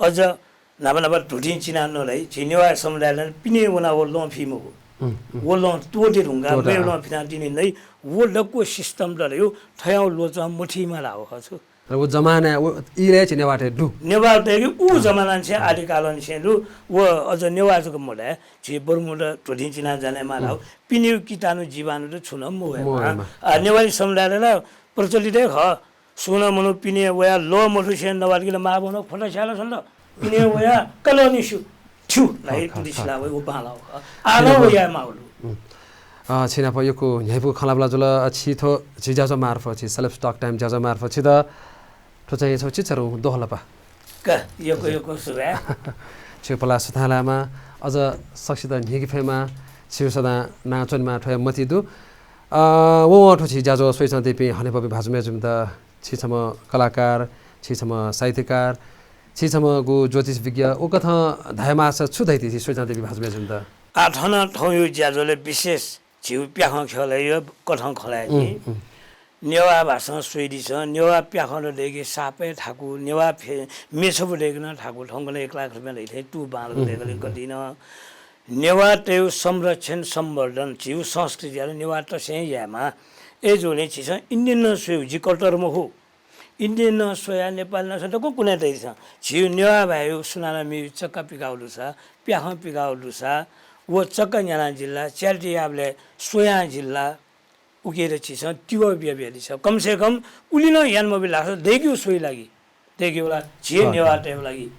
अझ न्हापा न्हापा धुतिं चिनाः नं धाइ। झी नेवाः समुदायय् नं पिने वनाः व लं फी मखु। उम्, उम्। व लं त्वःते धुंकाः त्वःता। मेगु लं फिनाः तिनि नइ। व दक्व system त धाइगु थज्याःगु ल्वचं मथीमा धाःगु खः छु। र व जमानाय् व इलय् झी नेवाःतय् दु। नेवाःतय् कि उ अँ। जमानां निसें अँ। आदिकालंनिसें दु। व अझ नेवाः जक मदु हे, झी बरमुत धुतिं चिनाः जानेमाः धाःगु। अँ। पिनेगु किटाणु जीवाणु त छुं नं मवयेमा। मवयेमा। आ, नेवाः समुदायय् ला प्रचलित हे खः। सुं नं मनू पिने वयाः लः मथूसें नवात कि ला माःबौ नं ख्वटा स्याल छन्त। पिने वयाः कलः निसु। थ्यू, ल्हाः खः, तुं खः, सिलाः खः। वइ, व बांलाः खः। आः नं व यायेमाःगु दु। उम्। अ, छिनाप यक्व न्ह्यइपुगु खँ ल्हानाबल्लाः जुल। अ, छि थ्व झी ज्याझ्वः मार्फत, झी Celebs Talk Time ज्याझ्वः मार्फत छित थ्व चाहिँ छगू चिचाधंगु दोहलपा। का, यक्व यक्व सुभाय्। छिगु पलाः सुथां लायेमा, अझ सकसित न्ह्यइके फयेमा, छिगु सदां नां च्वनेमा थ्व हे मतिइ दु। अ, वं वं थ्व झी ज्याझ्वः स्वयाच्वनादीपिं हनेबहःपिं भाजु मय्जुपिन्त, छि छम्ह कलाकार, छि छम्ह साहित्यकार, छि छम्ह गु ज्योतिष विज्ञ, व कथं धायेमाःसा छु धाइ ति झी स्वयाच्वनादीपिं भाजु मय्जुपिन्त? आः थन थौंया ज्याझ्वलय् विशेष झीगु प्याखं ख्यलय् कथं खँ ल्हाये ति। उम्, उम्। नेवाः भाषां स्वयादिसँ, नेवाः प्याखं ला दय्के साप हे थाकु, नेवाः फे-, म्ये छपु दय्के नं थाकु, थौंकन्हय् एक लाख रुपियाँ धइथें तू बांलाक उम्, दय्कल उम्, उम्। गति नं। नेवाःतय्गु संरक्षण, संवर्धन, झीगु संस्कृतियात नेवाःतय्सं हे यायेमाः। अय्जूगुलिं झीसं Indian नं स्वयेगु, जि कट्टर मखु। Indian नं स्वया, नेपाली नं स्वया, दक्व कुनातयादिसँ। झीगु नेवाः भाय् सुनानं मेगु चक्का पिकाःगु दुसा, प्याखं पिकाःगु दुसा, व चक्का न्यानाः जिल ला, charity याःबलय् स्वयां जिल ला, उकियात झीसं तिबः बिया बियादिसँ। कम से कम उलि नं याना मबिल धाःसा दय्केगु स्वया लागि, दय्केगु ला झी हे खः, खः। नेवाःतय्गु लागि।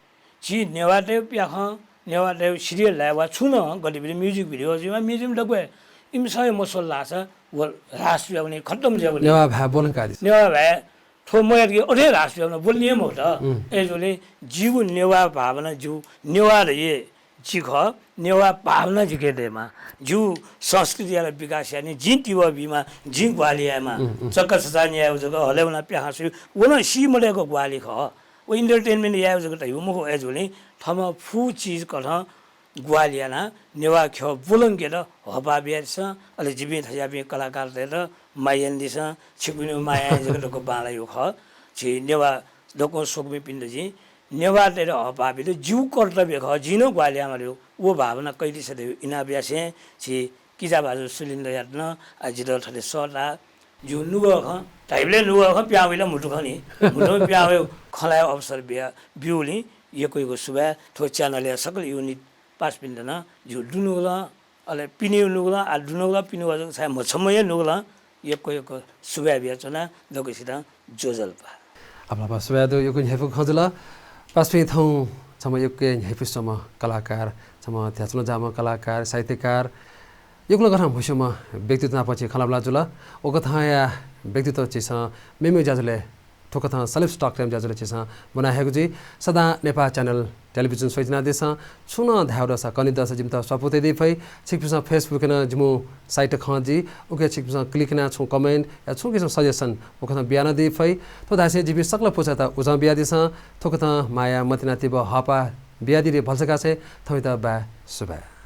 झी नेवाःतय्गु प्याखं, नेवाःतय्गु serial धाये वा छुं नं गतिविधि, music video जुइमा, music दक्व हे इमिसं हे मस्वल धाःसा व ह्रास जुयावनी, खतम जुयावनी। नेवाः भाय् ब्वलंकादिसँ। नेवाः भाय् थ्व मयात कि अथे ह्रास जुयावनी, ब्वलनी हे मखुत। उम्। अय्जूगुलिं जिगु नेवाः भावना, जिगु नेवाः धइगु जि खः, नेवाः भावना जिके दयेमाः। जिगु संस्कृतियात विकास यायेगु निंतिं जिं तिबः बीमाः, जिं ग्वाहालि यायेमाः। उम्, उम्। चक्का छचाः न्यायेगु जक, हलय् वनाः प्याखं स्वयेगु, व नं सी मदय्क ग्वाहालि खः। व entertainment यायेगु जक धइगु मखु, अय्जूगुलिं थःम्हं फुगु चिज कथं ग्वाहालि यानाः नेवाः ख्यः ब्वलंकेत हःपाः बियादिसँ। अले जिपिं थज्याःपिं कलाकारतय्त माया यानादिसँ। छिकपिनिगु मायां जक दक्व बांलाइगु खः। झी नेवाः दक्वं स्वकुमिपिन्त जिं नेवाःतय्त हःपाः बीत जिगु कर्तव्य खः, जिं नं ग्वाहालि यायेमाः धइगु व भावना कयादिसँ धइगु इनाप यासें झी किजा भाजु सुलिन्द्रयात नं, आ, जितः थथे सःताः जिगु नुगः खँ, धाइबलय् नुगः खँ, प्याहां वइ ला म्हुतु खँ नि, म्हुतुं प्याहां वयेगु खँ ल्हायेगु अवसर बिया, ब्यूगुलिं यक्व यक्व सुभाय्। थ्व channel-या सकल unit पासापिन्त नं जिगु दुनुगलं, अले पिनेगु नुगलं, आ दुनुगलं पिनेगु जक छाय् मछम्ह हे नुगलं यक्व यक्व सुभाय् बियाच्वना। दक्वसितं ज्वजलपा। आपालं सुभाय् दु, यक्व न्ह्यइपुगु खँ जुल। पासापिं, थौं छम्ह यक्व न्ह्यइपुसे च्वंम्ह कलाकार, छम्ह ध्याचुलं जाःम्ह कलाकार, साहित्यकार, यक्व नं कथं म्हस्यूम्ह व्यक्तित्व नाप झी खँल्हाबल्हा जुल। व कथंया व्यक्तित्व झीसं मेमेगु ज्याझ्वलय्, थुकथं Celebs Talk धाःम्ह ज्याझ्वलय् झीसं ब्वना हयेगु जुइ। सदां नेपाः च्यानल टेलिभिजन स्वयाच्वनादिसँ। छुं नं धायेगु दःसा, कनेगु दःसा जिमित स्वापू तयादी फइ। छिकपिन्सं Facebook-य् नं जिमिगु site खंगु जुइ, उकी छिकपिन्सं click यानाः छुं comment या छुं किसिम suggestion उकथं बियानदी फइ। थ्व धासें जिपिं सकल पुचःयात उजं बियादिसँ। थुकथं माया, मतिना, तिबः, हःपाः बियादी धकाः भलसा काः छ्वये। थौंयात बाय्, सुभाय्।